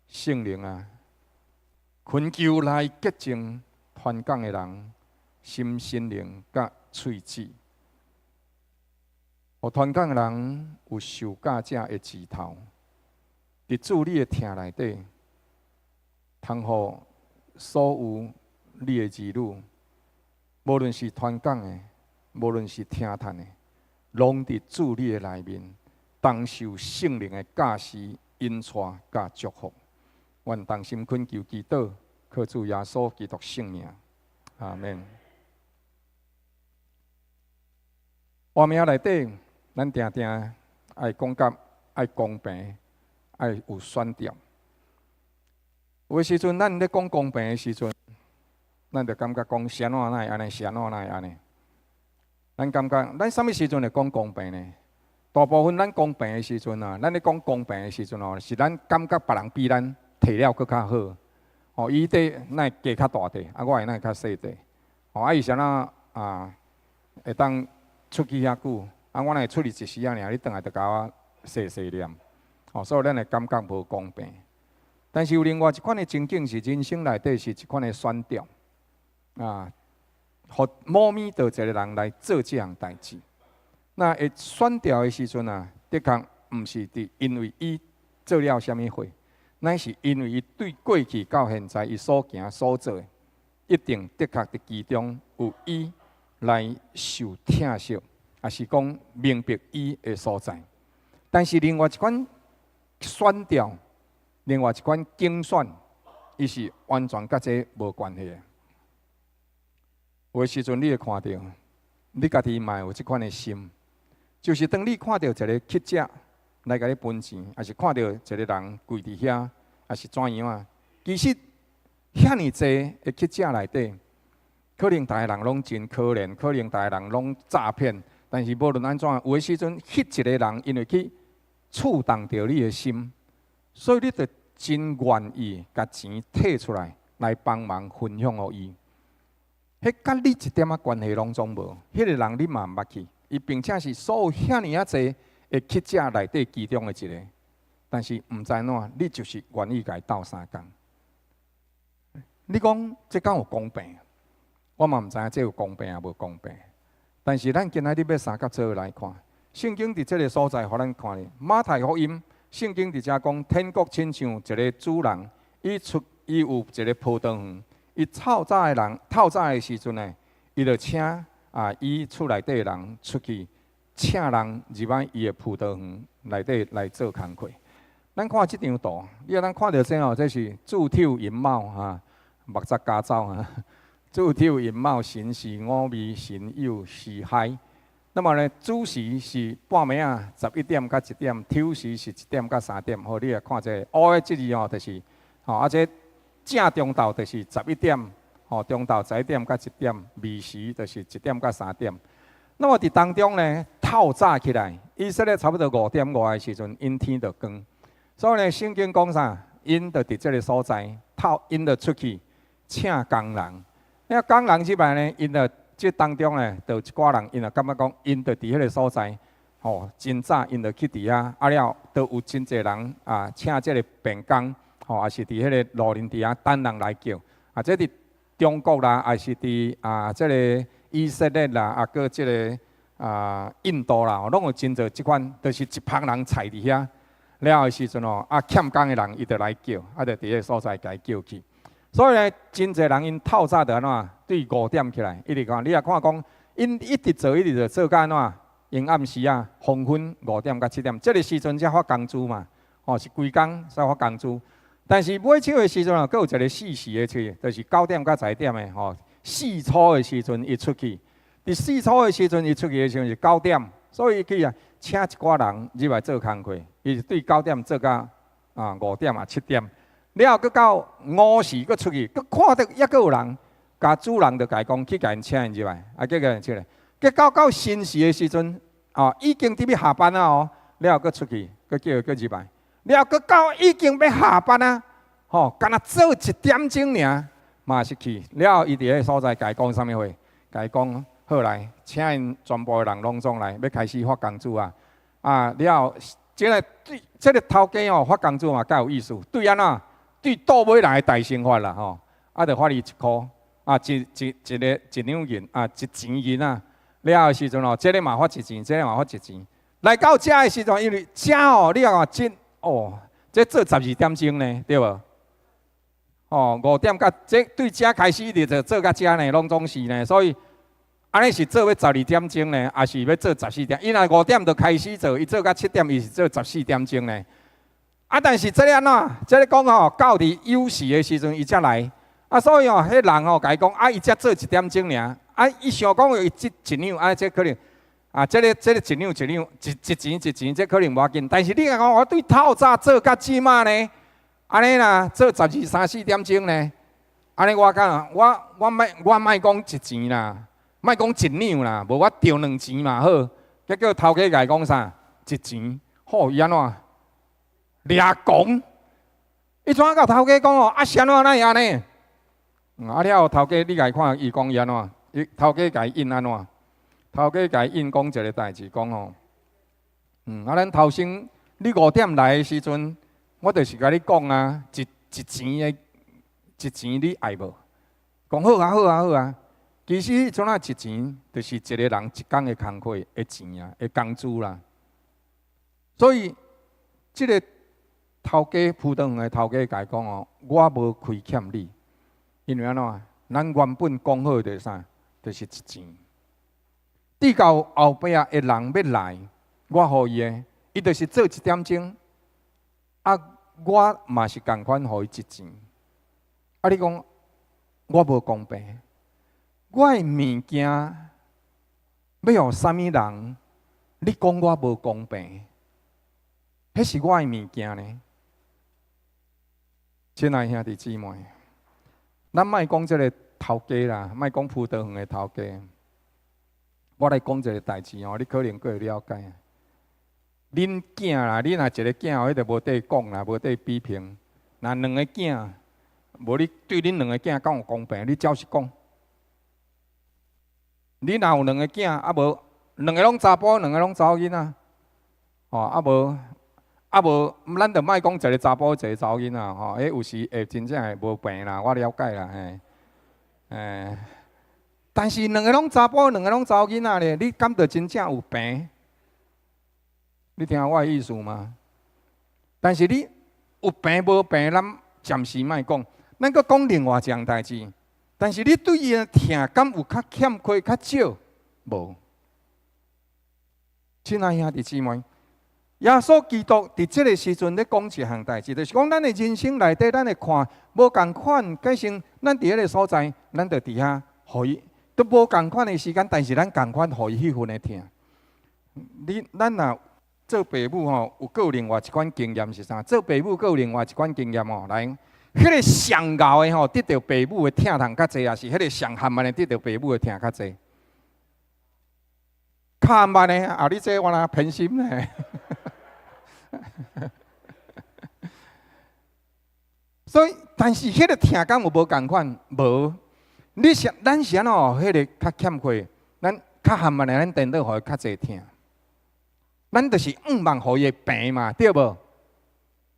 Speaker 1: 聖靈啊，懇求來潔淨傳講的人心、身靈佮喙舌，予傳講的人有受教者的舌頭，佇主你的疼內底，通予所有你的兒女，無論是傳講的，無論是聽嘆的，攏佇主你的內面，同受聖靈的教示、引帶、佮祝福。阮同心懇求祈禱，靠主耶穌基督聖名，阿們。活命內底，咱定定愛講甲愛公平，愛有選擇。有的時陣，咱咧講公平的時陣，咱就感覺講是按怎哪會按呢，是按怎哪會按呢。咱感覺，咱啥物時陣會講公平呢？大部分咱公平的時陣啊，咱咧講公平的時陣哦，是咱感覺別人比咱提了閣較好。哦，伊塊哪會加較大塊，啊，我的哪會較細塊。哦，啊，伊是按怎啊？會當出去遐久，啊，我若會出去一時仔爾，你轉來就共我細細念。哦，所以咱會感覺無公平。但是有另外一款的情景是，人生內底是一款的選擇，啊，予某物著一個人來做這項代誌。那會選掉的時陣啊，的確毋是佇因為伊做了啥物貨，乃是因為伊對過去到現在伊所行所做的，一定的確佇其中有伊來受疼惜，抑是講明白伊的所在。但是另外一款選掉，另外一款競選，伊是完全佮這無關係的。有的時陣你會看著，你家己嘛有這款的心，就是當你看著一個乞者來共你分錢，抑是看著一個人跪佇遐，抑是怎樣啊？其實遐爾濟的乞者內底，可能逐个人攏真可憐，可能逐个人攏詐騙，但是無論按怎，有的時陣，彼一個人因為去觸動著你的心，所以你就真願意共錢提出來來幫忙分享予伊。彼佮你一點仔關係攏總無，彼個人你嘛毋捌去，伊並且是所有遐爾仔濟的乞者內底其中的一個，但是毋知按怎，你就是願意共伊鬥相共。你講這敢有公平？我嘛毋知影這有公平抑無公平。但是咱今仔日欲相佮做伙來看，聖經佇這个所在，予咱看咧。馬太福音，聖經佇遮講，天國親像一个主人，伊出伊有一个葡萄園，伊透早的人，透早的時陣呢，伊就請啊，伊厝內底的人出去，請人入來伊的葡萄園內底來做工課。咱看這張圖，你若咱看著這哦，這是子丑寅卯哈，木雜加走啊。子丑寅卯辰巳午未申酉戌亥。那麼呢，子時是半暝仔11點到1點，丑時是1點到3點。好，你來看這個烏的這字吼，就是吼，啊，這正中晝就是十一點，吼，中晝十一點到一點，未時就是一點到3點。那麼佇當中呢，透早起來，以色列差不多5點外的時陣，𪜶天就光。所以呢，聖經講啥？𪜶就佇這个所在，透𪜶就出去請工人。那工人這擺呢，𪜶就這當中呢，就有一寡人，𪜶就感覺講，𪜶就佇彼个所在，吼，真早𪜶就去佇遐，啊了，就有真濟人啊，請這个便工，吼，抑是佇彼个路面佇遐等人來叫。啊，這佇中國啦，抑是佇啊這个以色列啦，啊，閣這个啊印度啦，攏有真濟這款，就是一幫人踩佇遐。了的時陣哦，啊欠工的人，伊就來叫，啊就佇彼个所在共伊叫去。所以呢，真濟人𪜶透早就按怎？對5點起來，一直看，你若看講，𪜶一直做，一直做，做到按怎？ 𪜶暗時啊，黃昏5點到7點，這个時陣才發工資嘛，吼，是規工才發工資。但是尾手的時陣啊，閣有一个四時的出去，就是9點到10點的吼，四初的時陣伊出去。佇四初的時陣伊出去的時陣是九點，所以伊去啊，請一寡人入來做工課，伊是對九點做到啊5點啊7點，了後閣到午時閣出去，閣看著猶閣有人，共主人就共伊講去共𪜶請𪜶入來，啊，結果出來，結果到申時的時陣，啊，已經佇欲下班啊哦，了後閣出去，閣叫伊閣入來，了後閣到已經欲下班啊，吼，干焦做一點鐘爾，嘛是去，了後伊佇彼个所在共伊講啥物話？共伊講好來，請𪜶全部的人攏總來，欲開始發工資啊！啊，了後，這个對這个頭家哦發工資嘛較有意思，對按怎？對倒尾來的代先發啦吼，啊，就發伊1箍，啊，一一一个一兩銀啊，一錢銀仔。了後時陣哦，這个嘛發一錢，這个嘛發一錢。來到遮的時陣，因為遮哦，你看這哦，這做12點鐘呢，對無？哦，5點到這對遮開始一直做到遮呢，攏總是呢，所以按呢是做欲12點鐘呢，抑是欲做十四點？伊若五點就開始做，伊做到7點，伊是做十四點鐘呢。啊，但是這个按怎？這个講吼，到佇酉時的時陣，伊才來。啊，所以哦，彼人吼共伊講，啊，伊才做一點鐘爾。啊，伊想講伊這一兩，啊，這可能，啊，這个這个一兩一兩，一一錢一錢，這可能無要緊。但是你若講我對透早做到這馬呢？按呢啦，做十二三四點鐘呢？按呢我講，我我莫我莫講一錢啦，莫講一兩啦，無我著兩錢嘛好。結果頭家共伊講啥？一錢，好，伊按怎？掠狂，伊怎共頭家講哦？啊，是按怎哪會按呢？啊了後頭家你共伊看，伊講伊按怎？伊頭家共伊應按怎？頭家共伊應講一个代誌，講吼，啊，咱頭先你五點來的時陣，我就是共你講啊，一一錢的，一錢你愛無？講好啊，好啊，好啊。其實彼陣仔一錢，就是一个人一工的工課的錢啊，的工資啦。所以，這个頭家葡萄園的頭家共伊講哦，我無虧欠你，因為按怎？咱原本講好的就是啥？就是一錢。直到後壁的人欲來，我予伊的，伊就是做一點鐘，啊，我嘛是仝款予伊一錢。啊，你講我無公平？我的物件欲予啥物人？你講我無公平？彼是我的物件呢。親愛兄弟姊妹，咱莫講這个頭家啦，莫講葡萄園的頭家。我來講一个代誌哦，你可能閣會了解。恁囝啦，你若一个囝，彼就無得講啦，無得比評。若兩个囝，無你對恁兩个囝敢有公平？你照實講。你若有兩个囝，啊無兩个攏查埔，兩个攏查某囡仔，吼啊無啊無，咱就莫講一个查埔，一个查某囡仔，吼，彼有時會真正會無平啦，我了解啦，嘿，欸，但是兩个攏查埔，兩個攏查某囡仔咧，你敢著真正有平？你聽我的意思嗎？但是你有平無平，咱暫時莫講，咱閣講另外一項代誌。但是你對伊的疼，敢有較欠缺較少？無。親愛兄弟姊妹，耶穌基督佇這个時陣咧講一項代誌，就是講咱的人生內底，咱會看無仝款，改成咱佇彼个所在，咱就佇遐予伊都無仝款的時間，但是咱仝款予伊彼份的疼。你咱若做爸母吼，有閣有另外一款經驗是啥？做爸母閣有另外一款經驗哦，來。彼个上𠢕的吼，得著爸母的疼痛較濟，抑是彼个上譀慢的得著爸母的疼較濟？較譀慢的啊！你這我若偏心呢？所以，但是彼个疼敢有無仝款？無。你是咱是按怎？彼个較欠缺，咱較譀慢的，咱顛倒予伊較濟疼。咱就是向望予伊會平嘛，對無？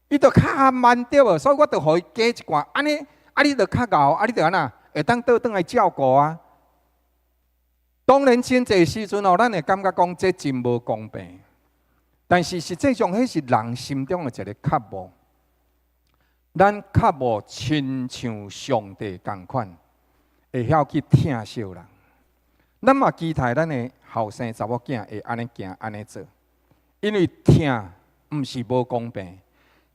Speaker 1: 伊就較譀慢對無？所以我就予伊加一寡，按呢，啊你就較𠢕，啊你就按怎會當倒轉來照顧啊。當然，真濟時陣哦，咱會感覺講這真無公平。但是實際上，彼是人心中的一个渴慕。咱渴慕親像上帝仝款，會曉去疼惜人。咱嘛期待咱的後生查某囝會按呢行，按呢做，因為疼毋是無公平，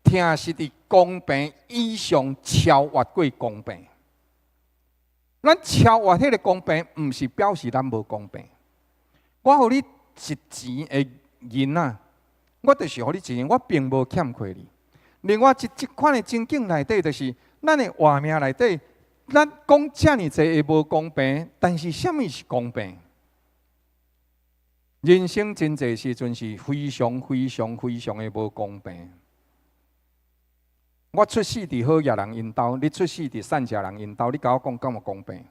Speaker 1: 疼是佇公平以上超越過公平。咱超越彼个公平，毋是表示咱無公平。我予你一錢的銀仔，我就是予你一錢，我並無欠虧你。另外一這款的情景內底，就是咱的活命內底，咱講遮爾濟的無公平，但是啥物是公平？人生真濟時陣是非常非常非常的無公平。我出世佇好額人𪜶兜，你出世佇散食人𪜶兜，你共我講敢有公平？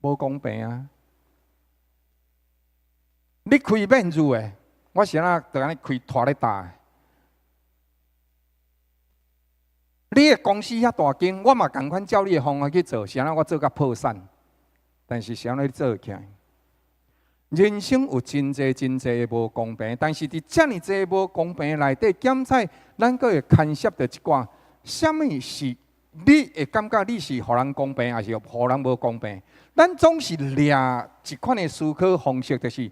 Speaker 1: 無公平啊！你開免入的，我是按怎就按呢開拖咧搭。你的公司遐大間，我嘛仝款照你的方法去做，是按怎我做甲破產？但是是按怎你做會起來？人生有真濟真濟的無公平，但是佇遮爾濟無公平內底，檢採咱閣會牽涉著一寡，啥物是你會感覺你是予人公平，抑是予人無公平？咱總是掠一款的思考方式，就是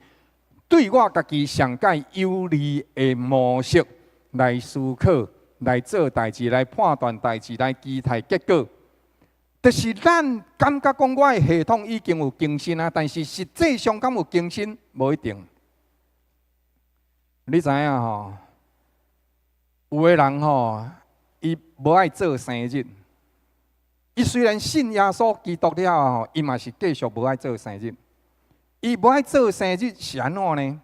Speaker 1: 對我家己上蓋有利的模式來思考，來做代誌，來判斷代誌，來期待結果。就是咱感覺講我的系統已經有更新啊，但是實際上敢有更新？無一定。你知影吼？有的人吼，伊無愛做生日。伊雖然信耶穌基督了後，伊嘛是繼續無愛做生日。伊無愛做生日是按怎呢？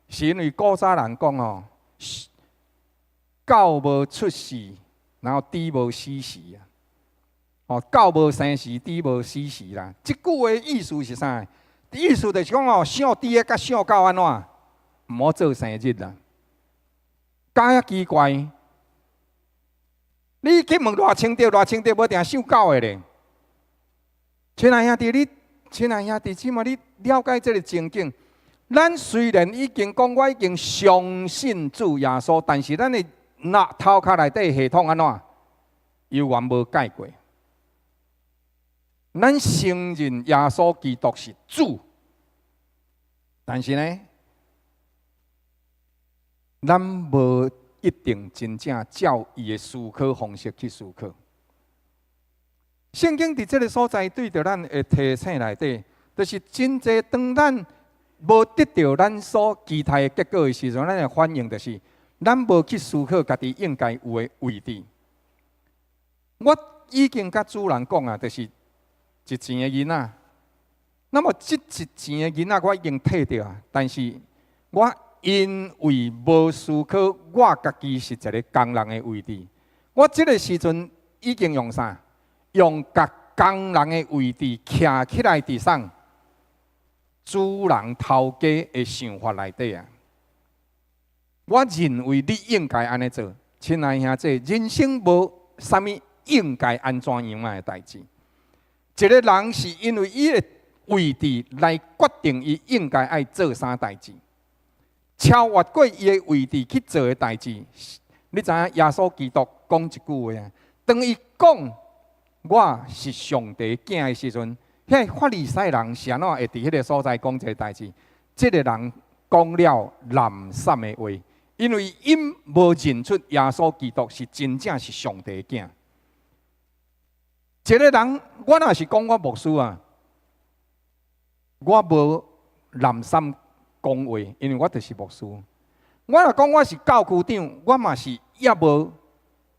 Speaker 1: 是因為古早人講吼，狗無出世，然後豬無死時啊。哦，狗無生時，豬無死時啦。這句話意思是啥？意思就是講哦，屬豬的佮屬狗按怎？毋好做生日啦。敢遐奇怪？你去問賴清德，賴清德無定屬狗的咧。親愛兄弟，你親愛兄弟姊妹，你了解這个情景？咱雖然已經講我已經相信主耶穌，但是咱的腦頭殼內底系統按怎？猶原無改過。咱承認耶穌基督是主，但是呢，咱無一定真正照伊的思考方式去思考。聖經佇這个所在對著咱的提醒內底，就是真濟當咱無得著咱所期待的結果的時陣，咱的反應就是咱無去思考家己應該有的位置。我已經佮主人講啊，就是一錢的銀仔。那麼這一錢的銀仔我已經提著啊，但是我因為無思考我家己是一个工人的位置，我這个時陣已經用啥？用共工人的位置徛起來佇啥？主人頭家的想法內底啊！我認為你應該按呢做，親愛兄弟，人生無啥物應該按怎樣仔的代誌。一个人是因為伊的位置來決定伊應該愛做啥代誌，超越過伊的位置去做的代誌。你知影耶穌基督講一句話啊？當伊講我是上帝囝的時陣，彼个法利賽人是按怎會佇彼个所在講這个代誌？這个人講了濫衊的話，因為𪜶無認出耶穌基督是真正是上帝囝。一个人，我若是講我牧師啊，我無濫衊講話，因為我就是牧師。我若講我是教區長，我嘛是也無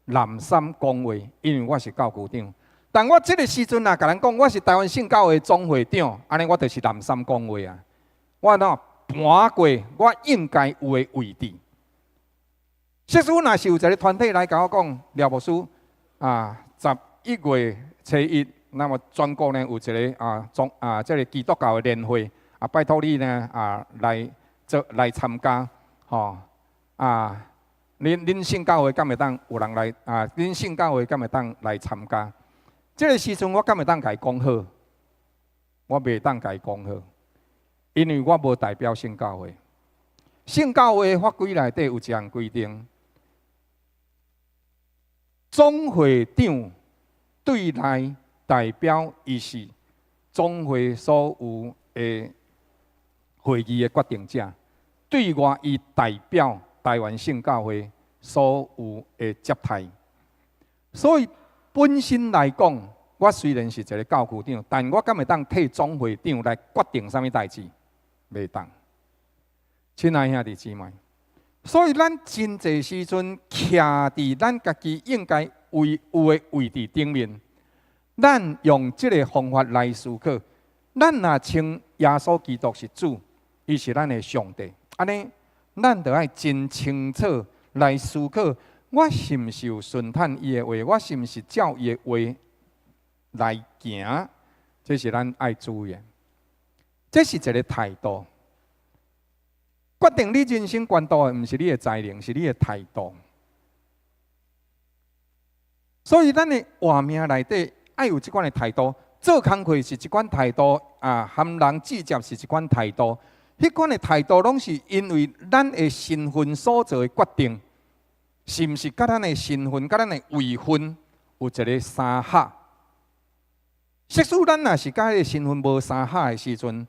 Speaker 1: 濫衊講話，因為我是教區長。但我這个時陣若共人講我是台灣聖教會總會長，按呢我就是濫衊講話啊！我按怎盤過我應該有的位置。設使若是有一个團體來共我講，廖牧師啊，11月初1，那麼全國呢有一个啊總啊這个基督教的年會啊，拜託你呢啊來做來參加，吼啊，恁聖教會敢會當有人來啊？恁聖教會敢會當來參加？這个時陣我敢會當共伊講好？我袂當共伊講好，因為我無代表聖教會。聖教會法規內底有一項規定，總會長對內代表伊是總會所有的會議的決定者，對外伊代表台灣聖教會所有的接待。所以本身來講，我雖然是一个教區長，但我敢會當替總會長來決定啥物代誌？袂當。親愛兄弟姊妹，所以咱真濟時陣徛佇咱家己應該位有的位置頂面，咱用這个方法來思考。咱若稱耶穌基督是主，伊是咱的上帝，按呢，咱就愛真清楚來思考，我是毋是有順趁伊的話？我是毋是照伊的話來行？這是咱愛注意的。這是一个態度。決定你人生懸度的，毋是你的才能，是你的態度。所以，咱的活命內底愛有這款的態度。做工課是一款態度，啊，含人接觸是一款態度。彼款的態度，攏是因為咱的身份所做的決定，是毋是佮咱的身份、佮咱的位份有一个相合？即使咱若是佮彼个身份無相合的時陣，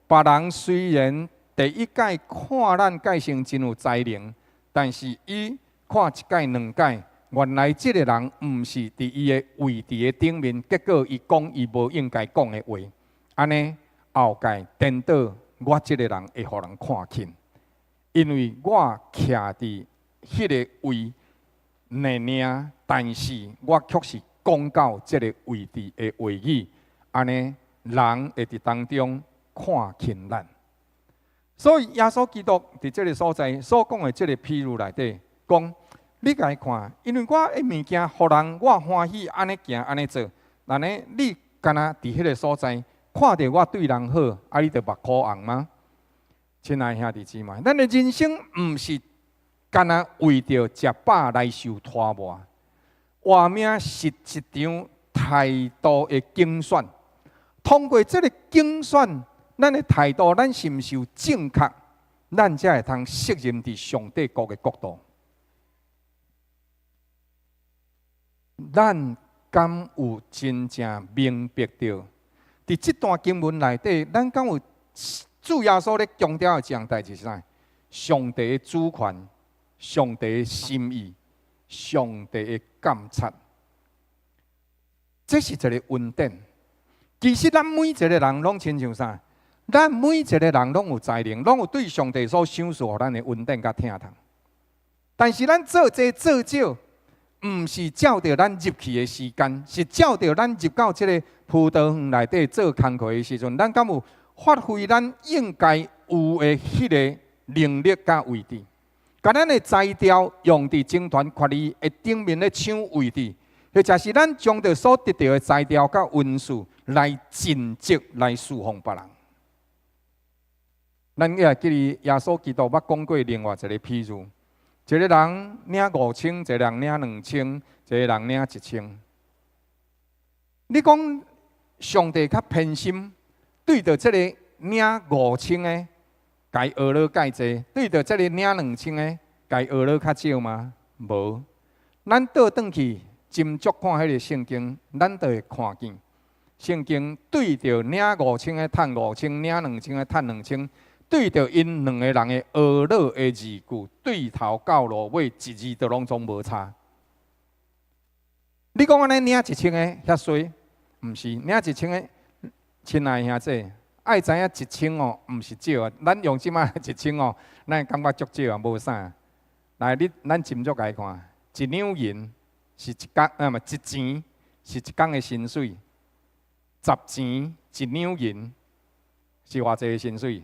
Speaker 1: 別人雖然第一擺看咱蓋成真有才能，但是伊看一擺兩擺，原來這个人毋是佇伊的位置的頂面，結果伊講伊無應該講的話，按呢後蓋顛倒，我這个人會予人看輕，因為我徛佇彼个位爾爾，但是我卻是講到這个位置的話語，按呢人會佇當中看輕咱。所以耶穌基督佇這个所在所講的這个譬喻內底講，你共伊看，因為我的物件予人，我歡喜按呢行按呢做，但呢你敢若佇彼个所在看著我對人好，啊你就目箍紅嗎？親愛兄弟姊妹，咱的人生毋是干焦為著食飽來受拖磨，活命是一場態度的競選。通過這个競選，咱的態度，咱是毋是有正確，咱才會通適任佇上帝國的國度。咱敢有真正明白著？佇這段經文內底，咱敢有主耶穌咧強調的一項代誌是啥？上帝的主權、上帝的心意、上帝的監察，這是一个恩典。其實咱每一个人攏親像啥？咱每一个人攏有才能，攏有對上帝所賞賜予咱的恩典佮疼痛。但是咱做濟做少，毋是照著咱入去的時間，是照著咱入到這个葡萄園內底做工課的時陣，咱敢有發揮咱應該有的彼个能力佮位置，共咱的才調用佇整團決議的頂面咧搶位置，或者是咱將著所得著的才調佮恩賜來盡職來侍奉別人。咱也會記得耶穌基督捌講過另外一个譬喻，一个人領五千，一个人領兩千，一个人領一千。你講上帝較偏心，對著這个領五千的，共伊呵咾蓋濟；對著這个領兩千的，共伊呵咾較少嗎？無。咱倒轉去斟酌看彼个聖經，咱就會看見聖經對著領五千的趁五千，領兩千的趁兩千。對著𪜶兩个人的呵咾的字句，對頭到落尾一字都攏總無差。你講按呢領一千个遐衰？毋是，領一千个，親愛兄弟，愛知影一千哦，毋是少啊。咱用這擺一千哦，咱會感覺足少啊，無啥。來，你咱斟酌來看，一兩銀是一工啊，毋一錢是一工的薪水，十錢一兩銀是偌濟的薪水？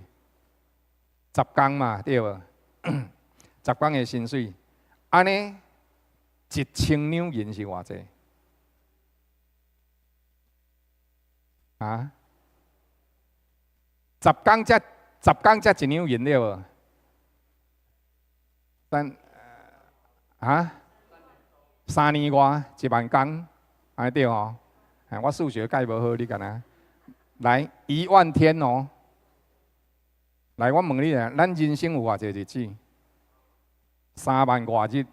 Speaker 1: 十工嘛，對無？十工的薪水，按呢一千兩銀是偌濟？啊？十工才十工才一兩銀對無？但啊？三年外一萬工，按呢對吼？我數學蓋無好，你敢若？來一萬天哦！來，我問你啊，咱人生有偌濟日子？三萬外日。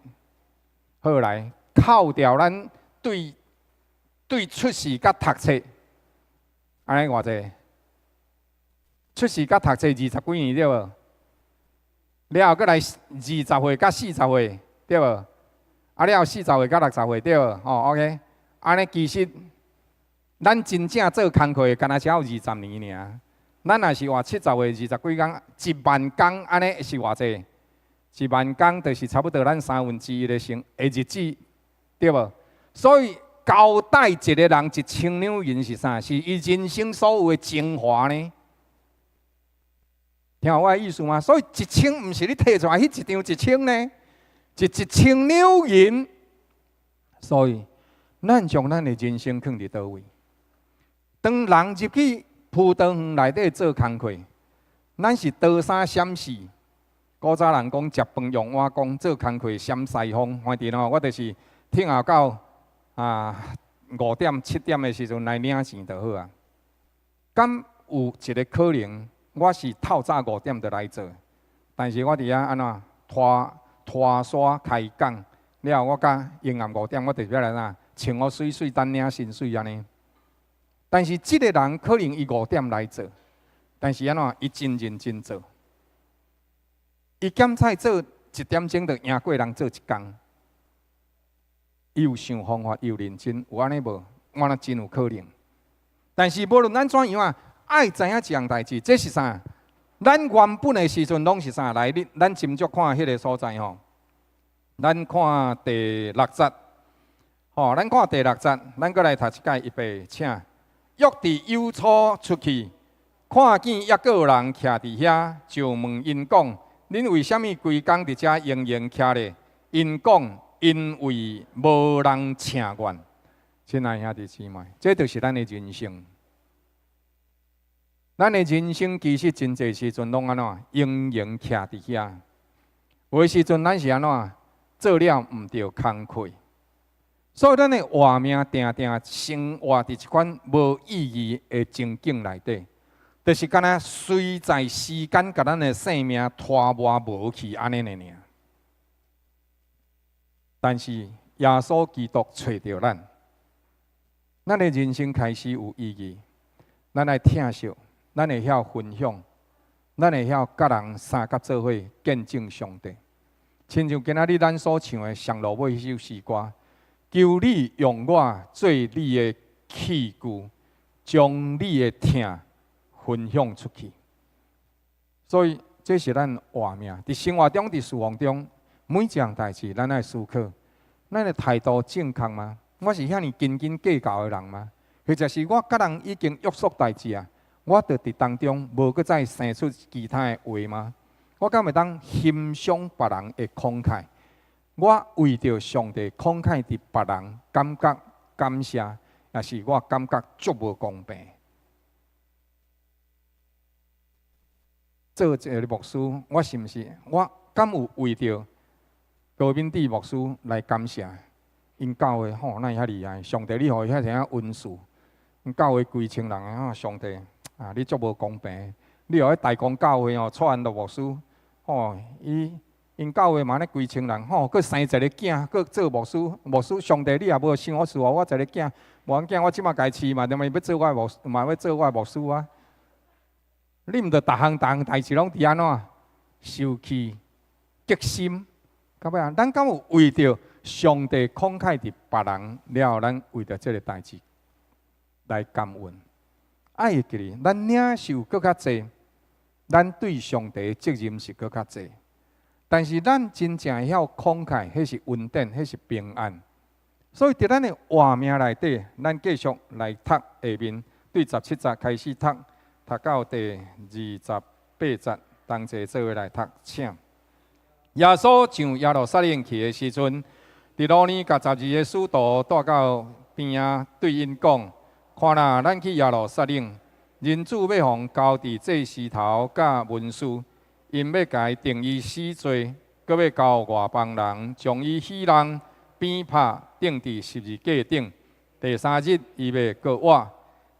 Speaker 1: 好來，扣掉咱對對出世佮讀冊，按呢偌濟？出世佮讀冊二十幾年對無？了後閣來20歲佮40歲對無？啊了後40歲佮60歲對無？吼，OK，按呢其實咱真正做工課的，敢若才有二十年爾。咱若是活70歲，二十幾工，1萬工按呢是偌濟？1萬工就是差不多咱三分之一的生的日子，對無？所以交代一個人一千兩銀是啥？是伊人生所有的精華呢？聽有我的意思嗎？所以一千毋是你提出來彼一張一千呢，是一千兩銀。所以咱將咱的人生囥佇佗位？當人入去葡萄園內底做工課，咱是刀三閃四。古早人講食飯用碗公，做工課閃西風。反正吼，我就是聽候到5點7點的時陣來領錢就好啊。敢有一個可能，我是透早五點就來做，但是我佇遐按怎拖拖沙開講了後，我甲閒暗五點，我就欲來哪穿予媠媠等領薪水按呢。但是這个人可能伊五點來做，但是按怎伊真認真做，伊減菜做一點鐘就贏過人做一工。伊有想方法，伊有認真，有按呢無？我若真有可能。但是無論按怎樣啊，愛知影一項代誌，這是啥？咱原本的時陣攏是啥？來，你咱斟酌看彼个所在吼。咱看第六節，吼，咱看第六節，咱閣來讀一擺，預備，請。約佇酉初出去，看見猶閣有人徛佇遐，就問𪜶講：恁為啥物規工佇遮閒閒徛咧？𪜶講：因為無人請願。親愛兄弟姊妹，這就是咱的人生。咱的人生其實真濟時陣攏按怎閒閒徛佇遐，有的時陣咱是按怎做了毋著工課，所以咱的活命定定生活佇這款無意義的情景內底，就是敢若隨在時間共咱的性命拖磨無去按呢爾。但是耶穌基督揣著咱，咱的人生開始有意義，咱愛疼惜。咱會曉分享，咱會曉佮人相佮做伙見證上帝。親像今仔日咱所唱的上落尾彼首詩歌，求你用我做你的器具，將你的疼分享出去。所以這是咱活命，佇生活中、佇侍奉中，每一項代誌，咱愛思考，咱的態度正確嗎？我是遐爾斤斤計較的人嗎？或者是我佮人已經約束代誌啊？我著佇當中無閣再生出其他的話嗎？我敢會當欣賞別人的慷慨？我為著上帝慷慨佇別人感覺感謝，抑是我感覺足無公平？做一个牧師，我是毋是我敢有為著高敏智牧師來感謝？𪜶教會吼，哪會遐厲害？上帝，你予伊遐爾恩賜，𪜶教會幾千人啊！上帝啊，你足無公平！你予彼大公教會吼，蔡安樂牧師吼，伊𪜶教會嘛按呢幾千人吼，閣生一个囝，閣做牧師。牧師，上帝，你也無想予賜予我一个囝，無要緊，我這馬共伊飼嘛，對嘛？伊欲做我的牧，嘛欲做我的牧師啊！你毋著逐項逐項代誌攏佇按怎受氣激心，到尾啊，咱敢有為著上帝慷慨佇別人了後，咱為著這个代誌來感恩？愛會記得，咱領受閣較濟，咱對上帝的責任是閣較濟。但是咱真正會曉慷慨，彼是恩典，彼是平安。所以佇咱的活命內底，咱繼續來讀下面，對17節開始讀，讀到第28節，同齊做伙來讀，請。耶穌上耶路撒冷去的時陣，佇路邊共12个使徒帶到邊仔，對𪜶講：看啦，咱去耶路撒冷，人子欲予交佇祭司頭佮文士，𪜶欲共伊定伊死罪，閣欲交予外邦人，將伊戲弄、鞭拍，釘佇十字架頂。第三日，伊欲閣活。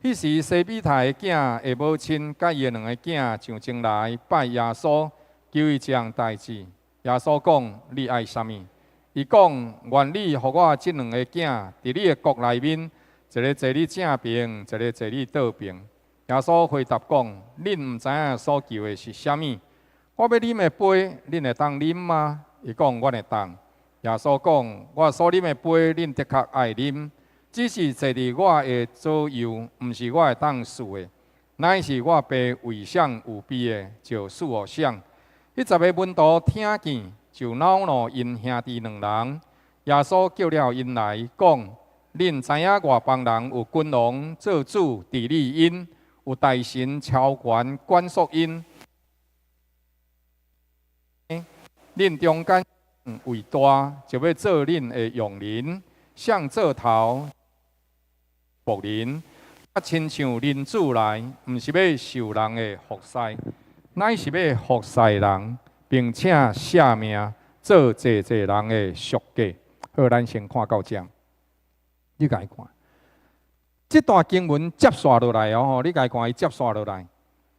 Speaker 1: 彼時，西庇太的囝的母親佮伊的兩个囝上前來拜耶穌，求伊一項代誌。耶穌講：你愛啥物？伊講：願你予我這兩个囝佇你的國內面，一个坐你正爿，一个坐你倒爿。耶穌回答講：恁毋知影所求的是啥物。我欲啉的杯，恁會當啉嗎？伊講：阮會當。耶穌講：我所啉的杯，恁的確愛啉，只是坐佇我的左右，毋是我會當賜的，乃是我爸為誰預備的，就賜予誰。彼十个門徒聽見，就惱怒𪜶兄弟兩人。耶穌叫了𪜶來講：恁知影外邦人有君王做主治理𪜶，有大臣超權管束𪜶。恁中間為大，就欲做恁的用人；誰做頭，僕人。啊，親像人子來，毋是欲受人的服侍，乃是欲服侍人，並且捨命做濟濟人的贖價。好，咱先看到遮。你共伊看，這段經文接續落來哦，你共伊看，伊接續落來。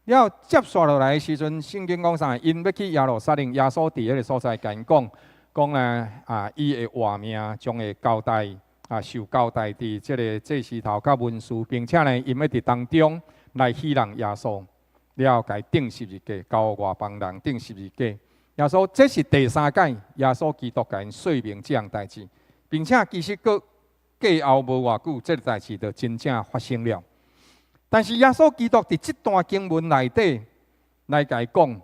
Speaker 1: 了接續落來的時陣，聖經講啥？𪜶欲去耶路撒冷，耶穌佇彼个所在共𪜶講，講咧啊，伊會活命，將會交代啊，受交代佇這个祭司頭佮文士，並且呢，𪜶欲佇當中來戲弄耶穌，了共伊釘十字架，交外邦人釘十字架。耶穌這是第三擺，耶穌基督共𪜶說明這項代誌，並且其實閣過後無偌久，這个代誌就真正發生了。但是耶穌基督佇這段經文內底來共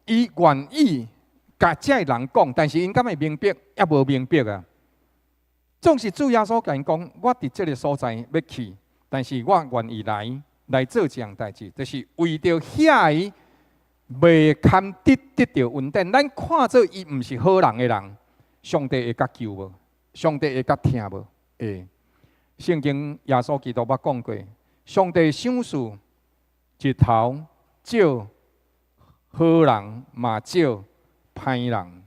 Speaker 1: 伊講，伊願意共這个人講，但是𪜶敢會明白？猶無明白啊！總是主耶穌共𪜶講，我佇這个所在欲去，但是我願意來來做這項代誌，就是為著遐个袂堪得得著恩典。咱看做伊毋是好人的人，上帝會佮救無？上帝會佮疼無？會。聖經耶穌基督捌講過，上帝賞賜日頭照好人，嘛照歹人；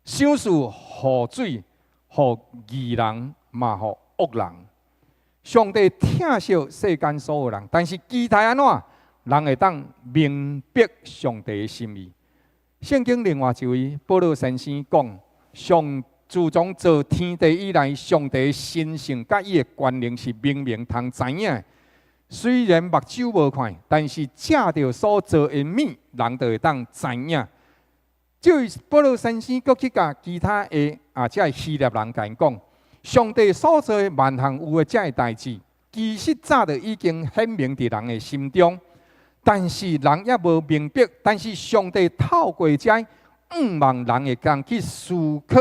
Speaker 1: 賞賜雨水予義人，嘛予惡人。上帝疼惜世間所有人，但是期待按怎？人會當明白上帝的心意。聖經另外一位保羅先生講：上自從造天地以來，上帝神性佮伊的權能是明明通知影。雖然目睭無看，但是藉著所造的物，人就會當知影。這位保羅先生閣去共其他的啊，這个希臘人共𪜶講，上帝所造的萬項有的這个代誌，其實早就已經顯明佇人的心中，但是人猶無明白。但是上帝透過這向望人的工去思考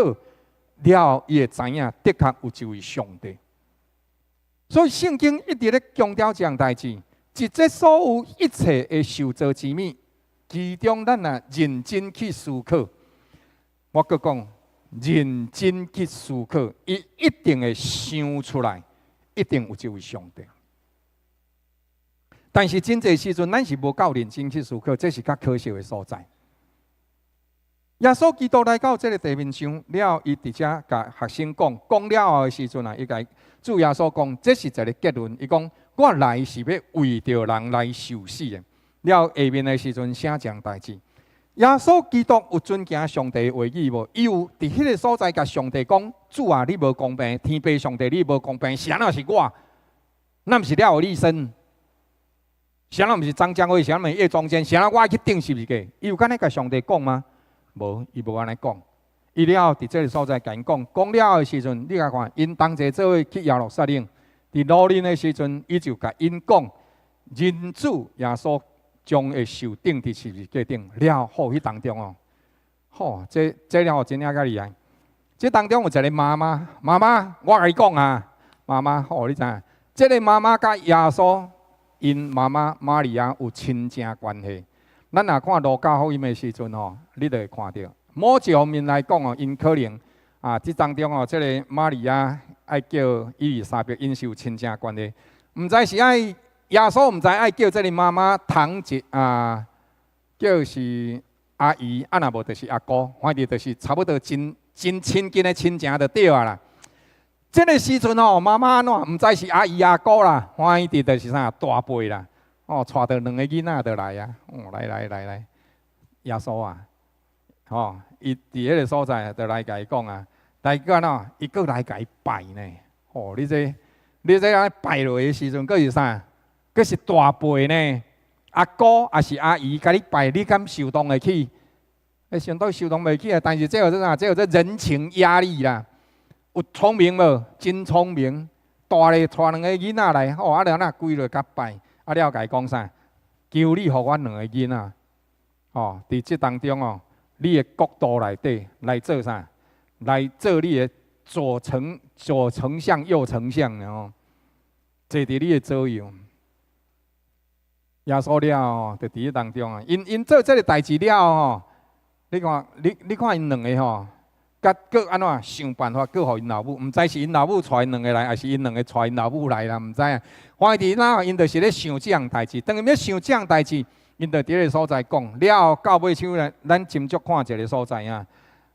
Speaker 1: 了，伊會知影的確有一位上帝。所以聖經一直咧強調這項代誌，一這所有一切的受造之物，其中咱若認真去思考，我閣講認真去思考，伊一定會想出來，一定有這位上帝。但是真濟時陣，咱是無夠認真去思考，這是較可惜的所在。耶穌基督來到這个地面上了，伊佇遮共學生講，講了後的時陣啊，伊共主耶穌講，這是一个結論。伊講，我來是欲為著人來受死的。了下面的時陣，寫這項代誌。耶穌基督有遵行上帝的話語無？伊有佇彼个所在共上帝講：主啊，你無公平，天父上帝你無公平，是按怎是我？那毋是廖立生？是按怎毋是張江輝？是按怎毋是葉中堅？是按怎我去釘十字架？伊有按呢共上帝講嗎？無，伊無按呢講。伊了佇這个所在共𪜶講，講了的時陣，你共看，𪜶同齊做伙去耶路撒冷，佇路面的時陣，伊就共𪜶講，人子耶穌將會受釘佇十字架頂。了後，彼當中哦，吼，這這了後真正較厲害。這當中有一个媽媽，媽媽，我共你講啊，媽媽，吼，你知影？這个媽媽佮耶穌𪜶媽媽瑪利亞有親情關係。咱若看路加福音的時陣吼，你就會看著。某一方面來講哦，𪜶可能啊，這當中哦，這个瑪利亞愛叫伊麗莎白，𪜶是有親情關係。毋知是愛耶穌，毋知愛叫這个媽媽堂姐啊，叫是阿姨，啊若無就是阿姑，反正就是差不多真真親近的親情就對啊啦。這个時陣哦，媽媽按怎？毋知是阿姨阿姑啦，反正就是啥大輩啦。哦，帶著兩个囡仔就來啊！哦，來來來來，耶穌啊，吼，伊佇彼个所在就來共伊講啊，來閣按怎？伊閣來共伊拜呢？吼，你這你這按呢拜落的時陣，閣是啥？閣是大輩呢，阿姑抑是阿姨共你拜，你敢受當會起？欸，相當受當袂起啊！但是這叫做啥？這叫做人情壓力啦。有聰明無？真聰明，大咧帶兩個囡仔來，吼啊了若跪落共拜，啊了共伊講啥？求你予阮兩個囡仔，吼，佇這當中哦，你的國度內底來做啥？來做你的左丞相、右丞相哦，坐佇你的左右。耶穌了後，就佇彼當中啊，𪜶𪜶做這个代誌了後吼，你看，你看𪜶兩个吼，佮閣按怎想辦法，閣予𪜶老母，毋知是𪜶老母帶𪜶兩个來，抑是𪜶兩个帶𪜶老母來啦，毋知啊。反正那𪜶就是咧想這項代誌，當𪜶咧想這項代誌，𪜶就佇彼个所在講了後，到尾手咧，咱斟酌看一个所在啊。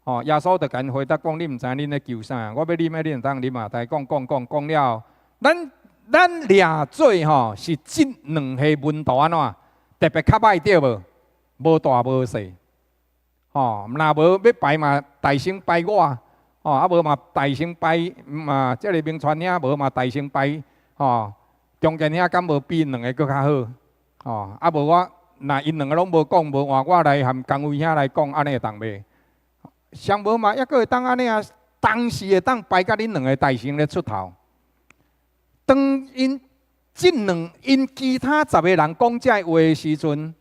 Speaker 1: 吼，耶穌就共𪜶回答講：你毋知恁咧求啥，我欲啉的，恁會當啉啊。但講講講講了後，咱掠做吼是這兩个門徒按怎特別較歹對無？無大無細，吼，若無欲排嘛，大先排我，吼，啊無嘛大先排嘛，這个銘傳兄，無嘛大先排，吼，中間兄敢無比𪜶兩个閣較好，吼，啊無我若𪜶兩个攏無講，無換我來含江威兄來講，按呢會當袂？上無嘛，抑閣會當按呢啊，當時會當排共恁兩个大先咧出頭。當𪜶這兩𪜶其他十個人講這話的時陣，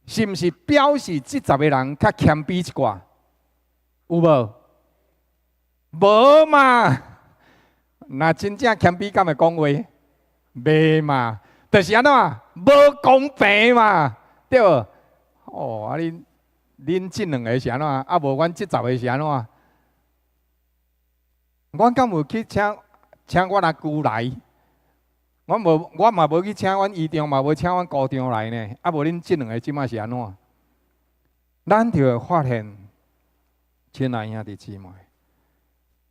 Speaker 1: 是毋是表示這十個人較謙卑一寡？有無？無嘛？若真正謙卑，敢會講話？袂嘛？就是按怎？無公平嘛？對無？哦，啊恁恁這兩个是按怎？啊無阮這十个是按怎？阮敢有去請？請阮阿姑來，我無，我嘛無去請阮姨丈，嘛無請阮姑丈來呢。啊，無恁這兩个這馬是按怎？咱就會發現，親愛兄弟姊妹，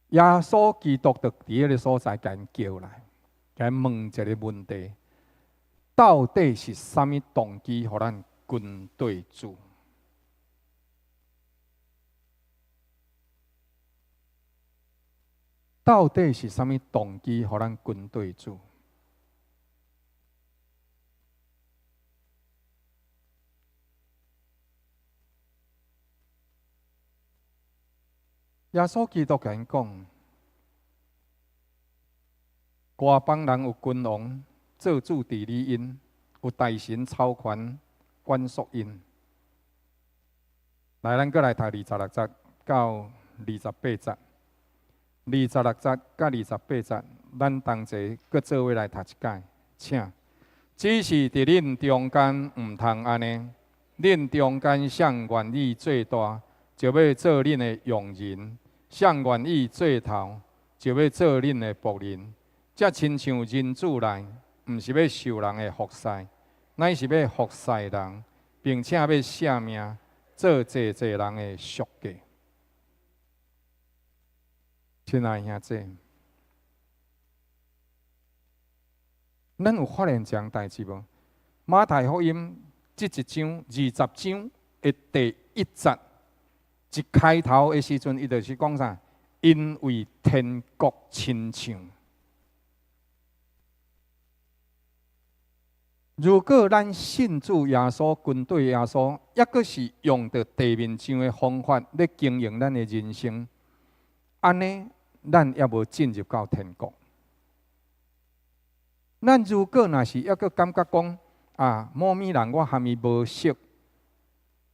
Speaker 1: 耶穌基督就佇彼个所在，共𪜶叫來，共問一个問題：到底是啥物動機，予咱跟隨主？到底是啥物動機，予咱跟隨主？耶穌基督共𪜶講：外邦人有君王做主治理𪜶，有大臣操權管束𪜶。來，咱閣來讀26節到28節。26節佮28節，咱同齊閣做伙來讀一擺，請。只是佇恁中間毋通按呢，恁中間誰願意做大，就欲做恁的用人；誰願意做頭，就欲做恁的僕人。這親像人子來，毋是欲受人的服侍，乃是欲服侍人，並且欲捨命做濟濟人的贖價。親愛兄弟，咱有發現一項代誌無？馬太福音這一章20章的第一節，一開頭的時陣，伊就是講啥？因為天國親像。如果咱信主耶穌，跟隨耶穌，抑閣是用著地面上的方法咧經營咱的人生，按呢，咱猶無進入到天國。咱如果若是抑閣感覺講啊，某物人我含伊無熟，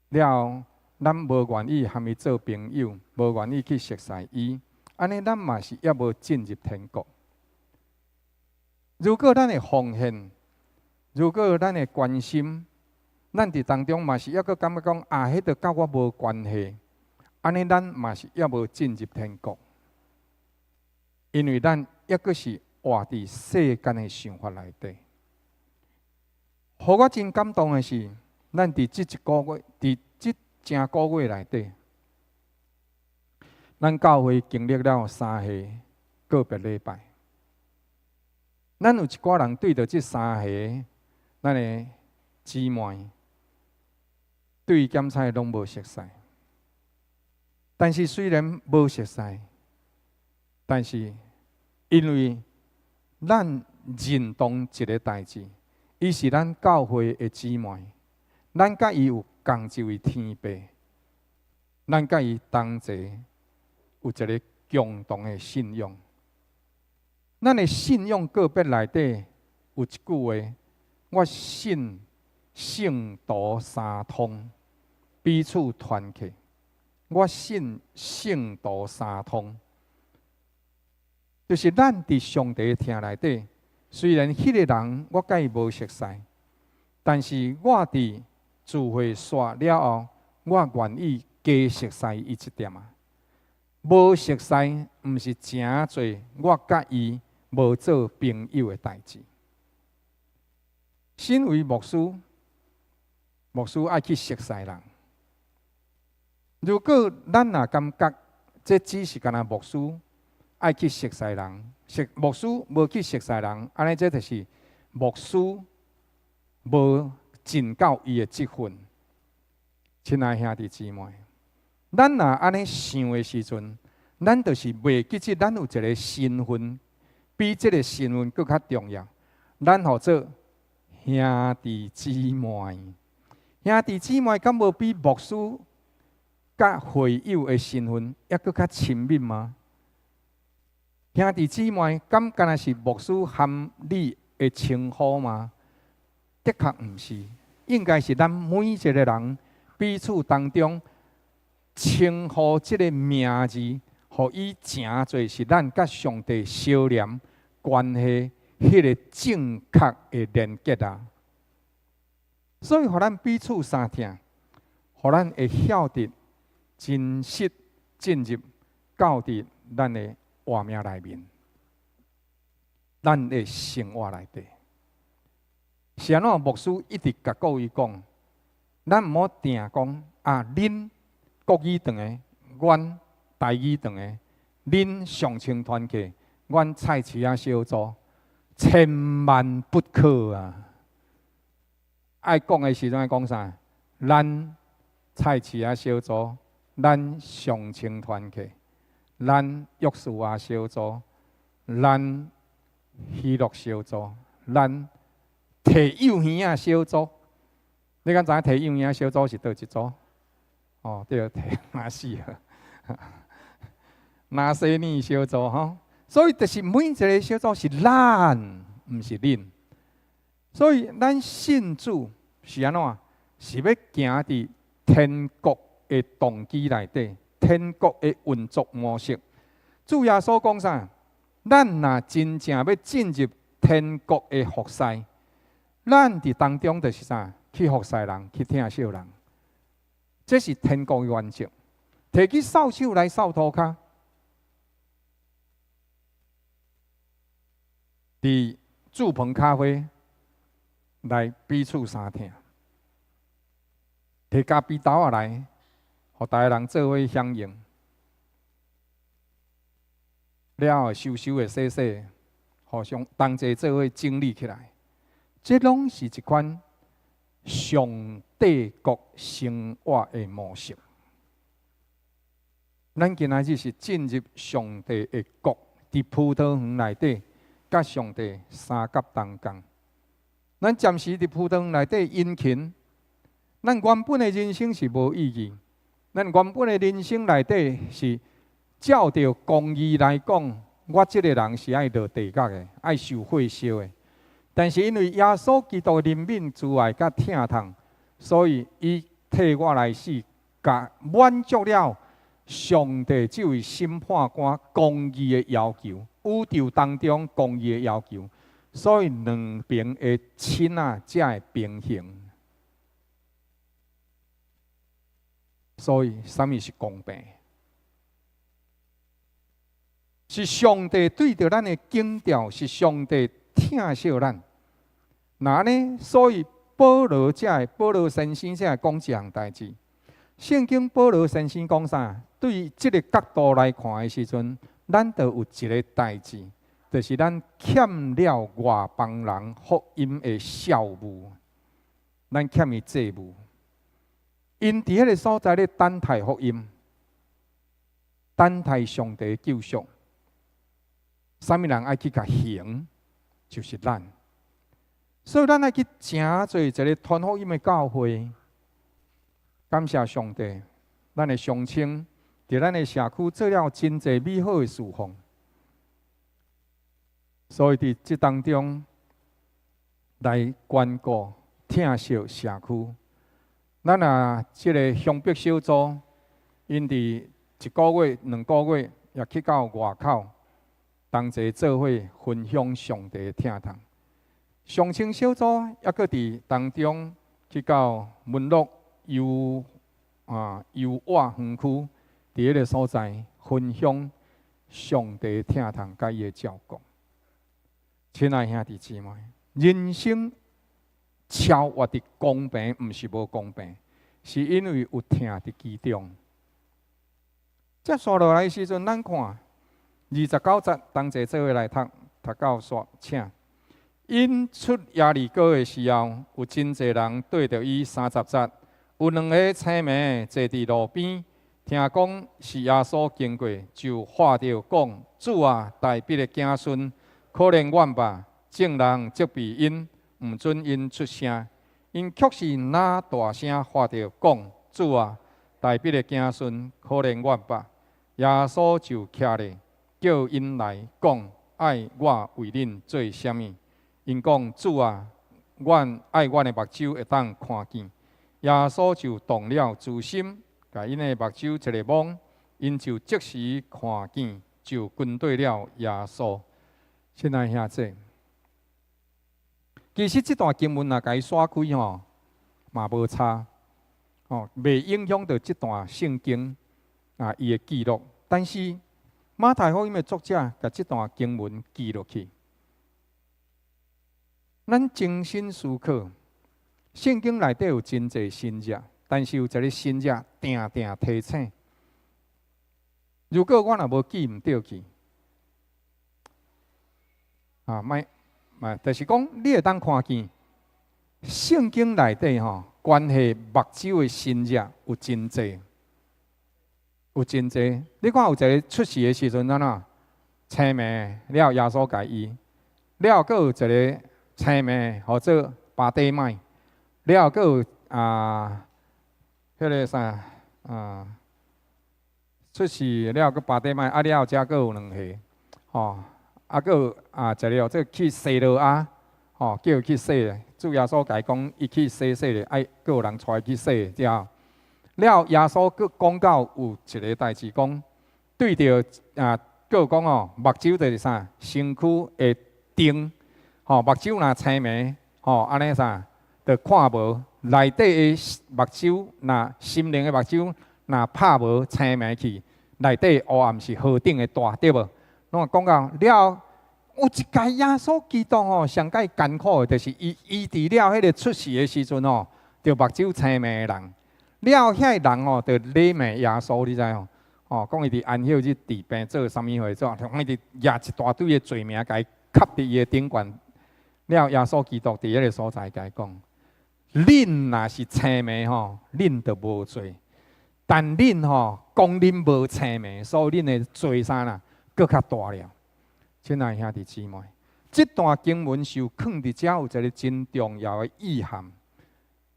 Speaker 1: 了後咱無願意含伊做朋友，無願意去熟似伊，按呢，咱嘛是猶無進入天國。如果咱的奉獻，如果咱的關心，咱佇當中嘛是抑閣感覺講啊，彼著佮我無關係，按呢，咱嘛是猶無進入天國，因為咱抑閣是活佇世間的想法內底。予我真感動的是，咱佇這一個月，佇這成個月內底，咱教會經歷了三個告別禮拜。咱有一寡人對著這三個咱的姊妹，對檢採攏無熟似。但是雖然無熟似，但是因為咱認同一个代誌，伊是咱教會的姊妹，咱佮伊有仝一位天父，咱佮伊同齊有一个共同的信仰。咱的信仰告白內底有一句話：我信聖徒三通，彼此團契。我信聖徒三通，就是咱佇上帝疼內底，雖然彼个人我佮伊無熟似，但是我佇聚會煞了後，我願意加熟似伊一點仔。無熟似，毋是誠濟，我佮伊無做朋友的代誌。身為牧師，牧師愛去熟似人。如果咱若感覺這只是干焦牧師愛去熟似人，熟牧師無去熟似人，按呢這就是牧師無盡到伊的職分。親愛兄弟姊妹，咱若按呢想的時陣，咱就是袂記得咱有一个身份，比這个身份閣較重要。咱號做兄弟姊妹，兄弟姊妹敢無比牧師佮會友的身份猶閣較親密嗎？兄弟姊妹敢干焦是牧師含你的稱呼嗎？的確毋是，應該是咱每一个人彼此當中稱呼這个名字，予伊成做是咱佮上帝相連關係彼个正確的連結啊！所以，予咱彼此相疼，予咱會曉得真實進入到佇咱的活命內面，咱的生活內底。是按怎牧師一直共各位講，咱毋好定講啊，恁國語堂的，阮台語堂的，恁上清團契，阮菜市仔小組，千萬不可啊！愛講的時陣愛講啥？咱菜市仔小組，咱上清團契，咱約書亞小組，咱喜樂小組，咱提幼耳仔小組。你敢知影提幼耳仔小組是佗一組？哦，對，提拿細啊，拿細耳小組吼。所以就是每一个小組是咱，毋是恁。所以咱信主是按怎？是欲行佇天國的動機內底，天國的運作模式。主耶穌講啥？咱若真正欲進入天國的服侍，咱佇當中就是啥？去服侍人，去疼惜人。這是天國的原則。提起掃帚來掃塗跤，佇煮飯咖啡來彼此相疼，提咖啡豆仔來，予逐个人做伙享用。了後收收的洗洗，互相同齊做伙整理起來。這攏是一款上帝國生活的模式。咱今仔日是進入上帝的國，佇葡萄園內底，佮上帝相佮同工。咱暫時佇葡萄園內底殷勤，咱原本的人生是無意義。咱原本的人生內底是照著公義來講，我這个人是愛落地獄的，愛受火燒的。但是因為耶穌基督的憐憫、慈愛佮疼痛，所以伊替我來死，共滿足了上帝這位審判官公義的要求，宇宙當中公義的要求，所以兩邊的秤仔才會平衡。所以，啥物是公平？是上帝對著咱的警告，是上帝疼惜咱。那呢？所以保羅才會，保羅先生才會講這項代誌。聖經保羅先生講啥？對這个角度來看的時陣，咱就有一个代誌，就是咱欠了外邦人福音的孝務，咱欠伊債務。𪜶佇彼个所在咧等待福音，等待上帝救贖。啥物人愛去共行，就是咱。所以咱愛去成做一個傳福音的教會。感謝上帝，咱的鄉親佇咱的社區做了真濟美好的事奉。所以佇這當中來關顧疼惜社區。咱啊，這个鄉北小組，𪜶佇一個月、2個月，也去到外口，同齊做伙分享上帝的疼痛。上清小組猶閣佇當中去到文樂油瓦園區，佇彼个所在分享上帝的疼痛佮伊的照顧。親愛兄弟姊妹，人生超越佇公平，毋是無公平，是因為有疼佇其中。接紲落來的時陣，咱看29節，同齊做伙來讀，讀到煞，請。𪜶出耶利哥的時候，有真濟人綴著伊。30節，有兩个青盲坐佇路邊，聽講是耶穌經過，就喊著講：主啊，大衛的子孫，可憐阮吧！眾人責備𪜶，毋准𪜶出聲。𪜶卻是若大聲喊著講：主啊，大衛的子孫，可憐阮吧！耶穌就徛咧，叫𪜶來講：愛我為恁做啥物？𪜶講：主啊，阮愛阮的目睭會當看見。耶穌就動了慈心，共𪜶的目睭一个摸，𪜶就即時看見，就跟綴了耶穌。親愛兄弟，其實這段經文若共伊煞開吼，嘛無差，吼，袂影響著這段聖經啊伊的記錄。但是馬太福音的作者共這段經文記落去，咱精心思考，聖經內底有真濟神跡，但是有一个神跡定定提醒。如果我若無記毋著去，啊，莫，莫，就是講你會當看見聖經內底吼，關係目睭的神跡有真濟，有真濟。你看有一个出世的時陣按怎青盲了，耶穌共醫了，閣有一个青盲號做巴底買了，閣有啊，彼个啥啊，出世了，閣巴底買啊了，遮閣有兩个，吼。啊，閣有啊，一个這去西羅亞，吼，叫伊去洗，主耶穌共伊講，伊去洗洗咧，愛閣有人帶伊去洗，對了，耶穌閣講到有一个代誌，講對著啊，閣有講哦，目睭就是啥，身軀的燈，吼，目睭若青盲，吼，按呢啥，就看無內底的目睭，若心靈的目睭若拍無青盲去，內底黑暗是何等的大，對無？攏講到了，有一屆耶穌基督吼，上蓋艱苦的，就是伊醫治了彼个出世的時陣吼，著目睭青盲的人，了遐个人吼，就咧罵耶穌，你知無？吼，講伊佇安息日治病做啥物貨做，講伊佇舉一大堆的罪名，共伊囥佇伊的頂懸。了耶穌基督佇彼个所在共伊講：恁若是青盲吼，恁就無罪；但恁吼講恁無青盲，所以恁的罪啥啦？閣較大了。親愛兄弟姊妹，這段經文是有囥佇遮有一个真重要的意涵。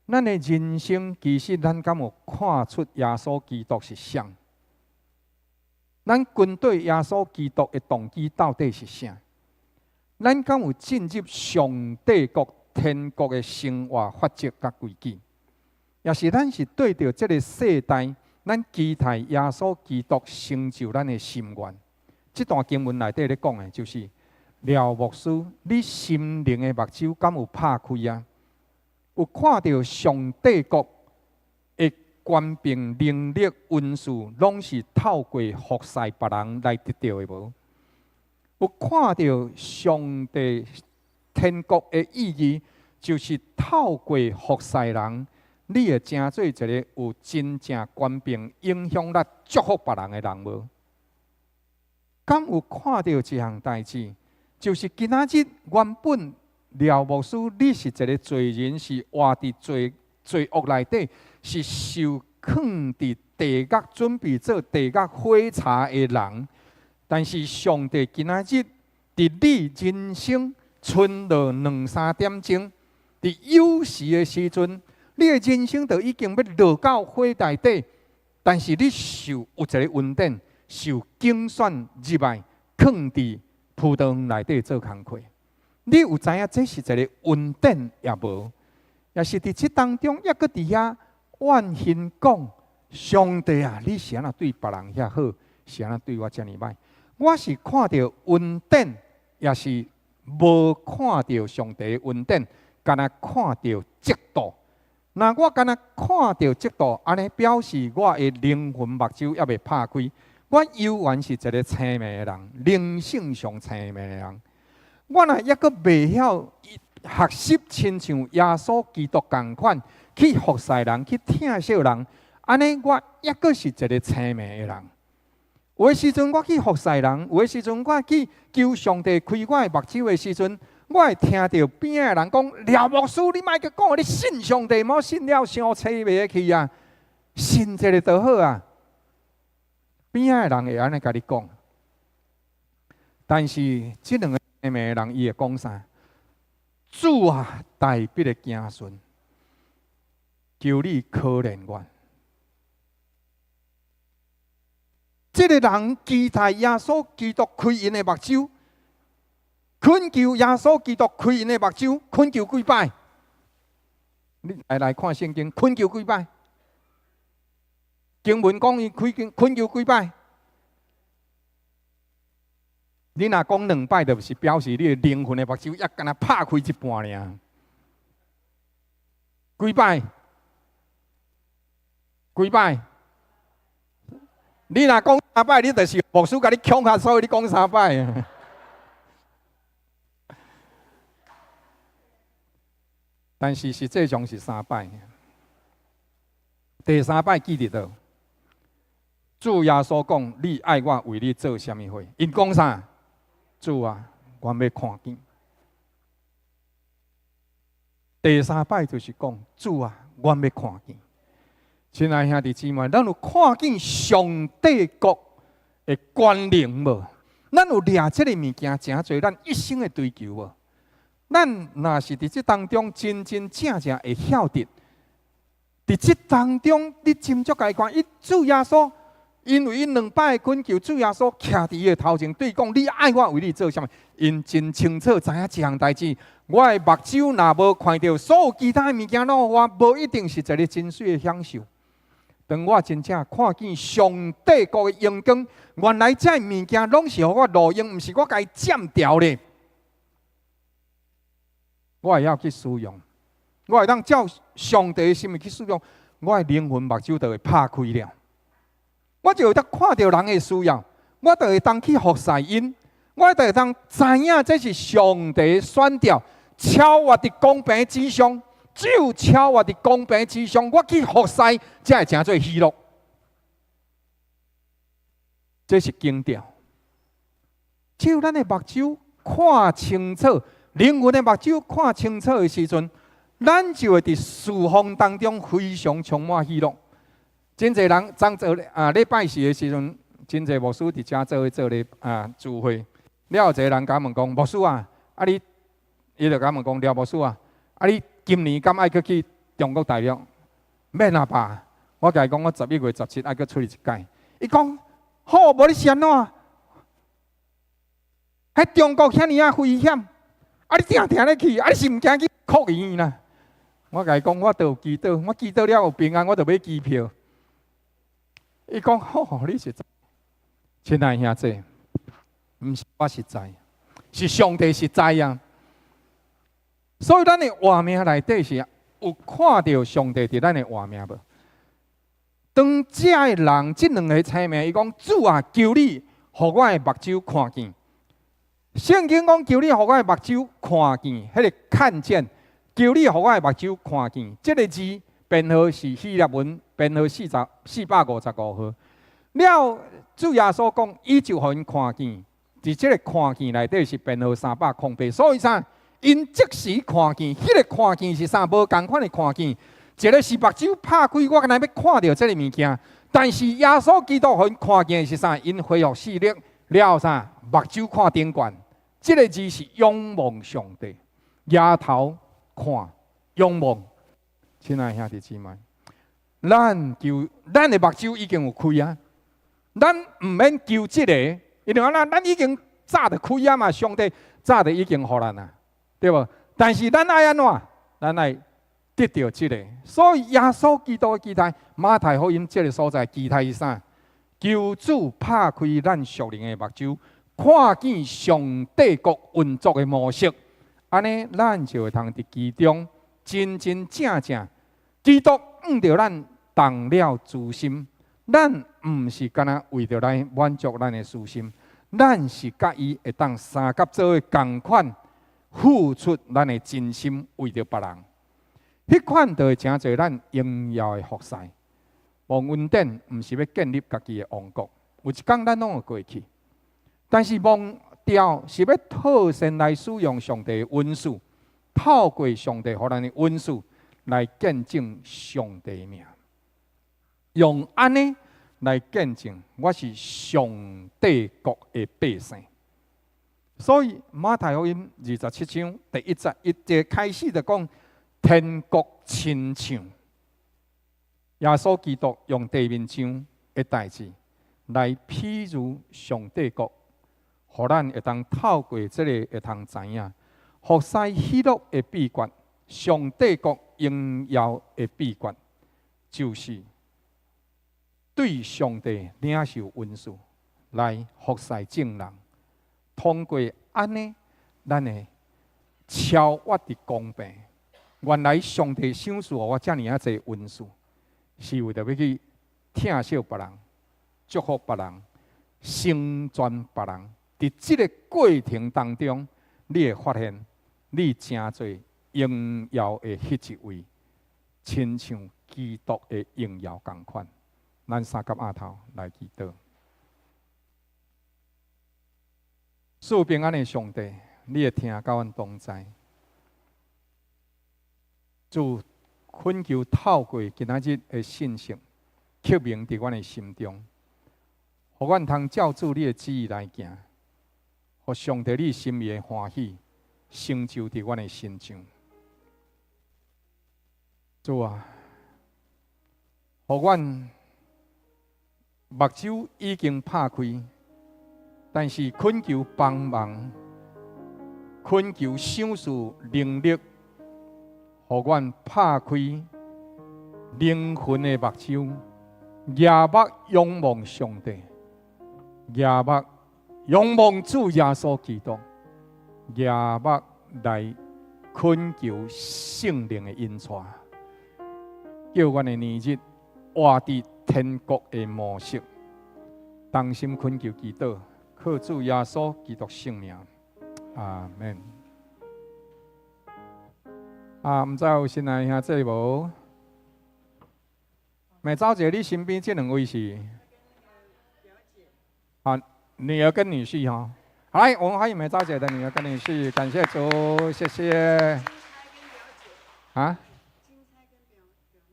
Speaker 1: 咱的人生其實咱敢有看出耶穌基督是啥？咱跟綴耶穌基督的動機到底是啥？咱敢有進入上帝國天國的生活法則佮規矩？抑是咱是對著這个世代，咱期待耶穌基督成就咱的心願？這段經文內底咧講的，就是廖牧師，你心靈的目睭敢有拍開啊？有看著上帝國的權柄、能力、恩賜，攏是透過服侍別人來得著的無？有看著上帝天國的意義，就是透過服侍人，你會成做一个有真正權柄、影響力、祝福別人的人無？敢有看著一項代誌，就是今仔日原本廖牧師，你是一个罪人，是活佇罪罪惡內底，是受囥佇地獄準備做地獄火柴的人。但是上帝今仔日佇你人生賰落兩三點鐘，佇幼時的時陣，你的人生就已經欲落到火內底，但是你受有一个恩典，受揀選入來，囥佇葡萄園內底做工課。你有知影這是一个恩典抑無？抑是佇這當中，抑閣佇遐怨恨講上帝啊！你是按怎對別人遐好，是按怎對我遮爾䆀？我是看著恩典，抑是無看著上帝恩典，干焦看著嫉妒。若我干焦看著嫉妒，按呢表示我的靈魂目睭猶未拍開。我猶原是一个青盲的人，靈性上青盲的人。我若猶閣袂曉學習，親像耶穌基督仝款去服侍人，去疼惜人，按呢我猶閣是一个青盲的人。有的時陣我去服侍人，有的時陣我去求上帝開我的目睭的時陣，我會聽著邊仔的人講：廖牧師，你莫閣講，你信上帝，莫信了傷青盲去啊！信一个就好啊。邊仔的人會按呢共你講，但是這兩个青盲的人，伊會講啥？主啊，大衛的子孫，求你可憐我。這个人期待耶穌基督開𪜶的目睭，懇求耶穌基督開𪜶的目睭，懇求幾擺？你來來看聖經，懇求幾擺？經文講伊開經懇求幾擺？你若講兩擺，就是表示你的靈魂的目睭猶干焦拍開一半爾。幾擺？幾擺？你若講三擺，你就是牧師共你恐嚇，所以你講三擺。但是實際上是三擺。第三擺記佇佗？主耶穌講：你愛我為你做啥物貨？𪜶講啥？主啊，我欲看見。第三擺就是講：主啊，我欲看見。親愛兄弟姊妹，咱有看見上帝國的權能無？咱有掠這个物件成做咱一生的追求無？咱若是佇這當中真真正正會曉得，佇這當中你斟酌共伊看，伊主耶穌，因為𪜶兩擺懇求主耶穌徛佇伊的頭前，對伊講：你愛我為你做啥物？𪜶真清楚知影這項代誌。我的目睭若無看著所有其他的物件，攏予我無一定是一个真媠的享受。當我真正看見上帝國的榮光，原來這物件攏是予我路用，毋是我共伊佔掉咧。我會曉去使用，我會當照上帝的心意去使用，我的靈魂目睭就會拍開了。我就會當看著人的需要，我就會當去服侍𪜶，我就會當知影這是上帝選召，超越佇公平之上。只有超越佇公平之上，我去服侍，才會成做喜樂。這是經調。只有咱的目睭看清楚，靈魂的目睭看清楚的時陣，咱就會佇侍奉當中非常充滿喜樂。真濟人昨做啊，禮拜四的時陣，真濟牧師佇遮做伙做咧啊聚會。了後一个人共問講：牧師啊，啊你，伊就共問講：廖牧師啊，啊你今年敢愛閣去中國大陸？免啊吧！我共伊講，我11月17愛閣出去一擺。伊講好，無你是按怎？彼中國遐爾仔危險，啊你定定咧去，啊你是毋驚去哭伊啦？我共伊講，我都有祈禱，我祈禱了有平安，我就買機票。伊講好，你實在，親愛兄弟，毋是我實在，是上帝實在啊！所以咱的活命內底是有看著上帝佇咱的活命無？當這个人這兩个青盲，伊講主啊，求你予我的目睭看見。聖經講求你予我的目睭看見，彼个看見，求你予我的目睭看見。這个字編號是希臘文編號455號。了，主耶穌講，伊就予𪜶看見。佇這个看見內底是編號308，所以啥？𪜶即時看見，彼个看見是啥？無仝款的看見。一个是目睭拍開，我敢若欲看著這个物件。但是耶穌基督予𪜶看見的是啥？𪜶恢復視力了啥？目睭看頂懸。這个字是仰望上帝，抬頭看。仰望。親愛兄弟姊妹，咱求咱的目睭已經有開啊，咱毋免求這个，因為按怎，咱已經早就開啊嘛，上帝早就已經予咱啊，對無？但是咱愛按怎？咱愛得著這个，所以耶穌基督的期待，馬太福音這个所在期待是啥？求主拍開咱屬靈的目睭，看見上帝國運作的模式，按呢，咱就會通佇其中真真正正，基督向著咱動了慈心，咱毋是干焦為著來滿足咱的私心，咱是佮伊會當相佮做伙仝款付出咱的真心，為著別人。彼款就會成做咱榮耀的服侍。忘恩典毋是欲建立家己的王國，有一工咱攏會過去。但是忘掉是欲妥善來使用上帝的恩賜，透過上帝予咱的恩賜來見證上帝的名，用按呢來見證我是上帝國的百姓。所以馬太福音27章第一節一節開始就講天國親像耶穌基督用地面上的代誌來譬喻上帝國，予咱會當透過這個會通知影，服侍喜樂的秘訣，上帝國榮耀的秘訣，就是對上帝領受恩賜來服侍眾人。通過按呢，咱會超越佇公平。原來上帝賞賜予我遮爾仔濟恩賜，是為著欲去疼惜別人、祝福別人、成全別人。佇這个過程當中，你會發現你成做榮耀的彼一位，親像基督的榮耀仝款。咱三佮阿頭來祈禱。賜平安的上帝，你會聽佮阮同在。主懇求透過今仔日的信息，刻銘佇阮的心中，予阮通照主你的旨意來行，予上帝你心意的歡喜成就佇阮的身上。主啊，予阮目睭已經拍開，但是懇求幫忙，懇求賞賜能力，予阮拍開靈魂的目睭，舉目仰望上帝，舉目仰望主耶穌基督，舉目來懇求聖靈的引帶，叫阮的年日活佇天國的模式，同心懇求祈禱，靠主耶穌基督聖名，阿門。啊，毋知有新來兄弟無？美昭姐，你身邊這兩位是？啊，女兒跟女婿哈。好，來，我們歡迎美昭姐的女兒跟女婿，感謝主，謝謝。啊？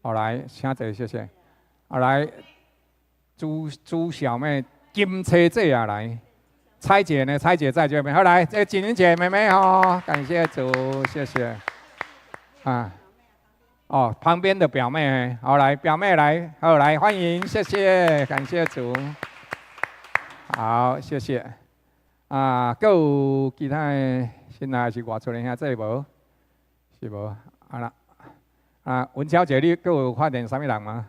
Speaker 1: 好來，請坐，謝謝。好來，朱朱小妹、金車姐啊，來，彩姐呢？彩姐在這邊。好來，這錦雲姐妹妹哈，感謝主，謝謝。啊，哦，旁邊的表妹，好來，表妹來，好來，歡迎，謝謝，感謝主。好，謝謝。啊，閣有其他的新來是外厝的兄弟無？是無？啊啦，啊，文喬姐，你閣有發現啥物人嗎？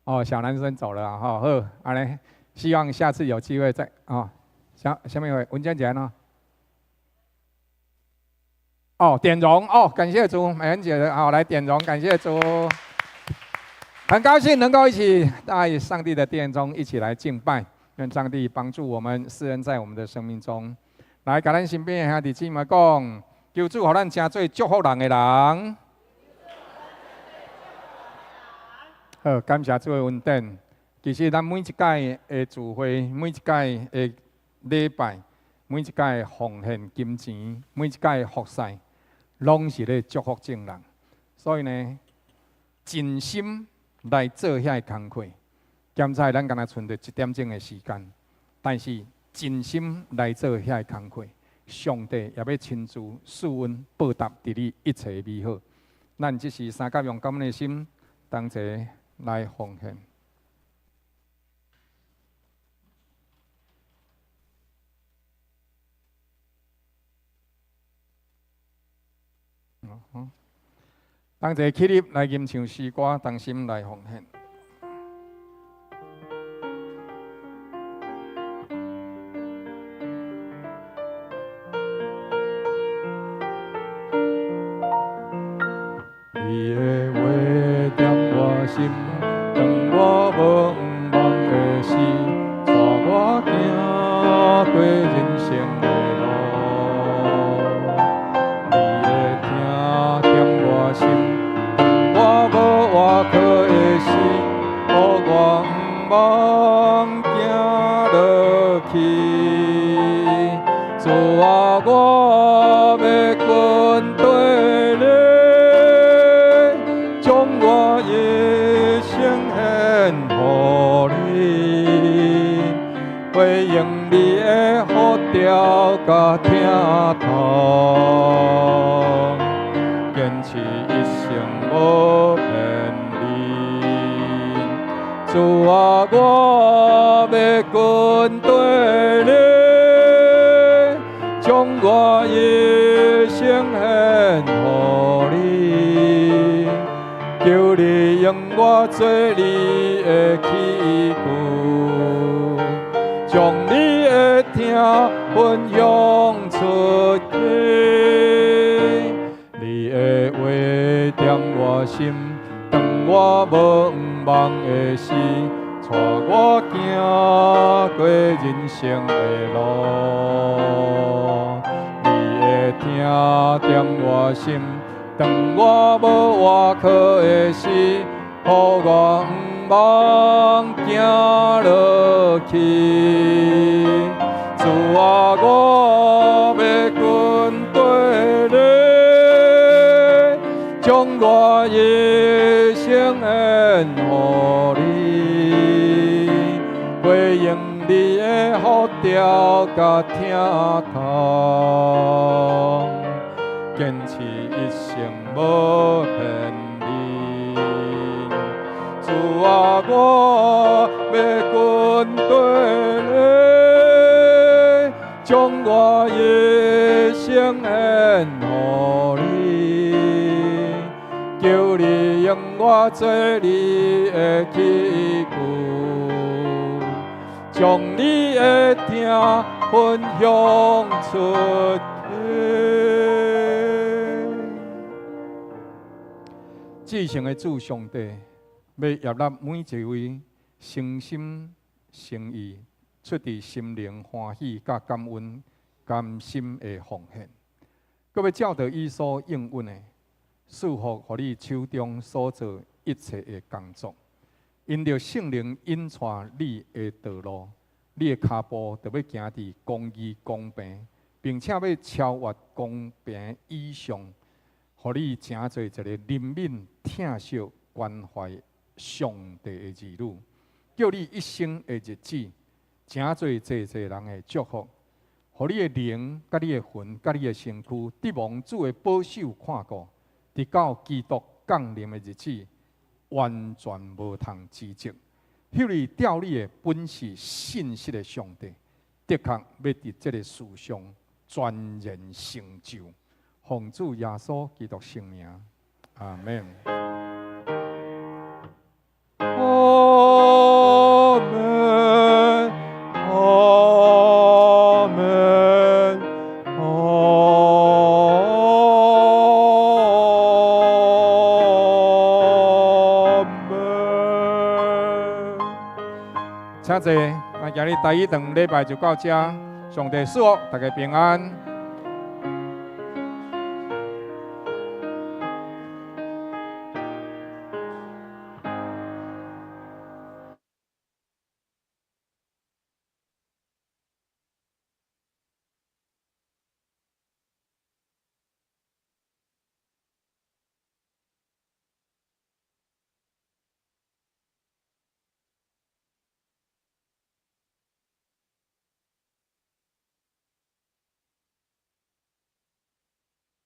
Speaker 1: 哦，小男生走了啊，好，按呢，希望下次有機會再哦。啥啥物話？文娟姐呢？哦，點榮哦，感謝主，美恩姐好來點榮，感謝主，很高興能夠一起在上帝的殿中一起來敬拜，願上帝幫助我們，施恩在我們的生命中。來，共咱身邊的兄弟姊妹講，求主予咱成做祝福人的人。好，感謝主的恩典。其實咱每一屆的聚會，每一屆的禮拜，每一屆的奉獻金錢，每一屆的服侍，攏是咧祝福眾人。所以呢，盡心來做遐个工課。檢查咱敢若賰著一點鐘的時間，但是盡心來做遐个工課，上帝也欲親自賜恩報答佇你一切美好。咱這時三甲用感恩的心，同齊來奉獻。同齊起立來吟唱詩歌，同心來奉獻。你的話踮我心，當我無毋望的時，帶我行過人生的路。你的疼踮我心，當我無倚靠的時，予我毋茫行落去。主啊，我欲跟綴你，將我一生獻予你，回應你的呼召佮疼痛，堅持一生無偏離。主啊，我欲跟綴你，將我一生獻予你，求你用我做你的器具，將你的疼分享出去。你的話踮我心，當我無毋望的時，帶我行過人生的路。你的疼踮我心，當我無倚靠的時，予我毋茫行落去。主啊，我欲跟綴你，將我一生獻予你，回應你的呼召佮疼痛，堅持一生無偏離。主啊，我欲跟綴你，將我一生獻予你，求你用我做你的器具，將你的疼分享出去。至聖的主上帝，欲悅納每一位誠心誠意、出自心靈歡喜佮感恩、甘心的奉獻，閣欲照著伊所應允的，賜福予你手中所做一切的工作。因著聖靈引帶你的道路，你的跤步就欲行佇公義公平，並且欲超越公平以上，予你成做一个憐憫、疼惜、關懷上帝的兒女，叫你一生的日子成做濟濟人的祝福，予你的靈、佮你的魂、佮你的身軀，得蒙主的保守看顧，直到基督降臨的日子，完全無通指責。彼位召你的本是信實的上帝，的確欲佇這个世上全然成就。奉主耶穌基督聖名，阿們。阿們，阿們，阿們。請坐，那今日第一堂禮拜就到這，上帝賜福大家平安。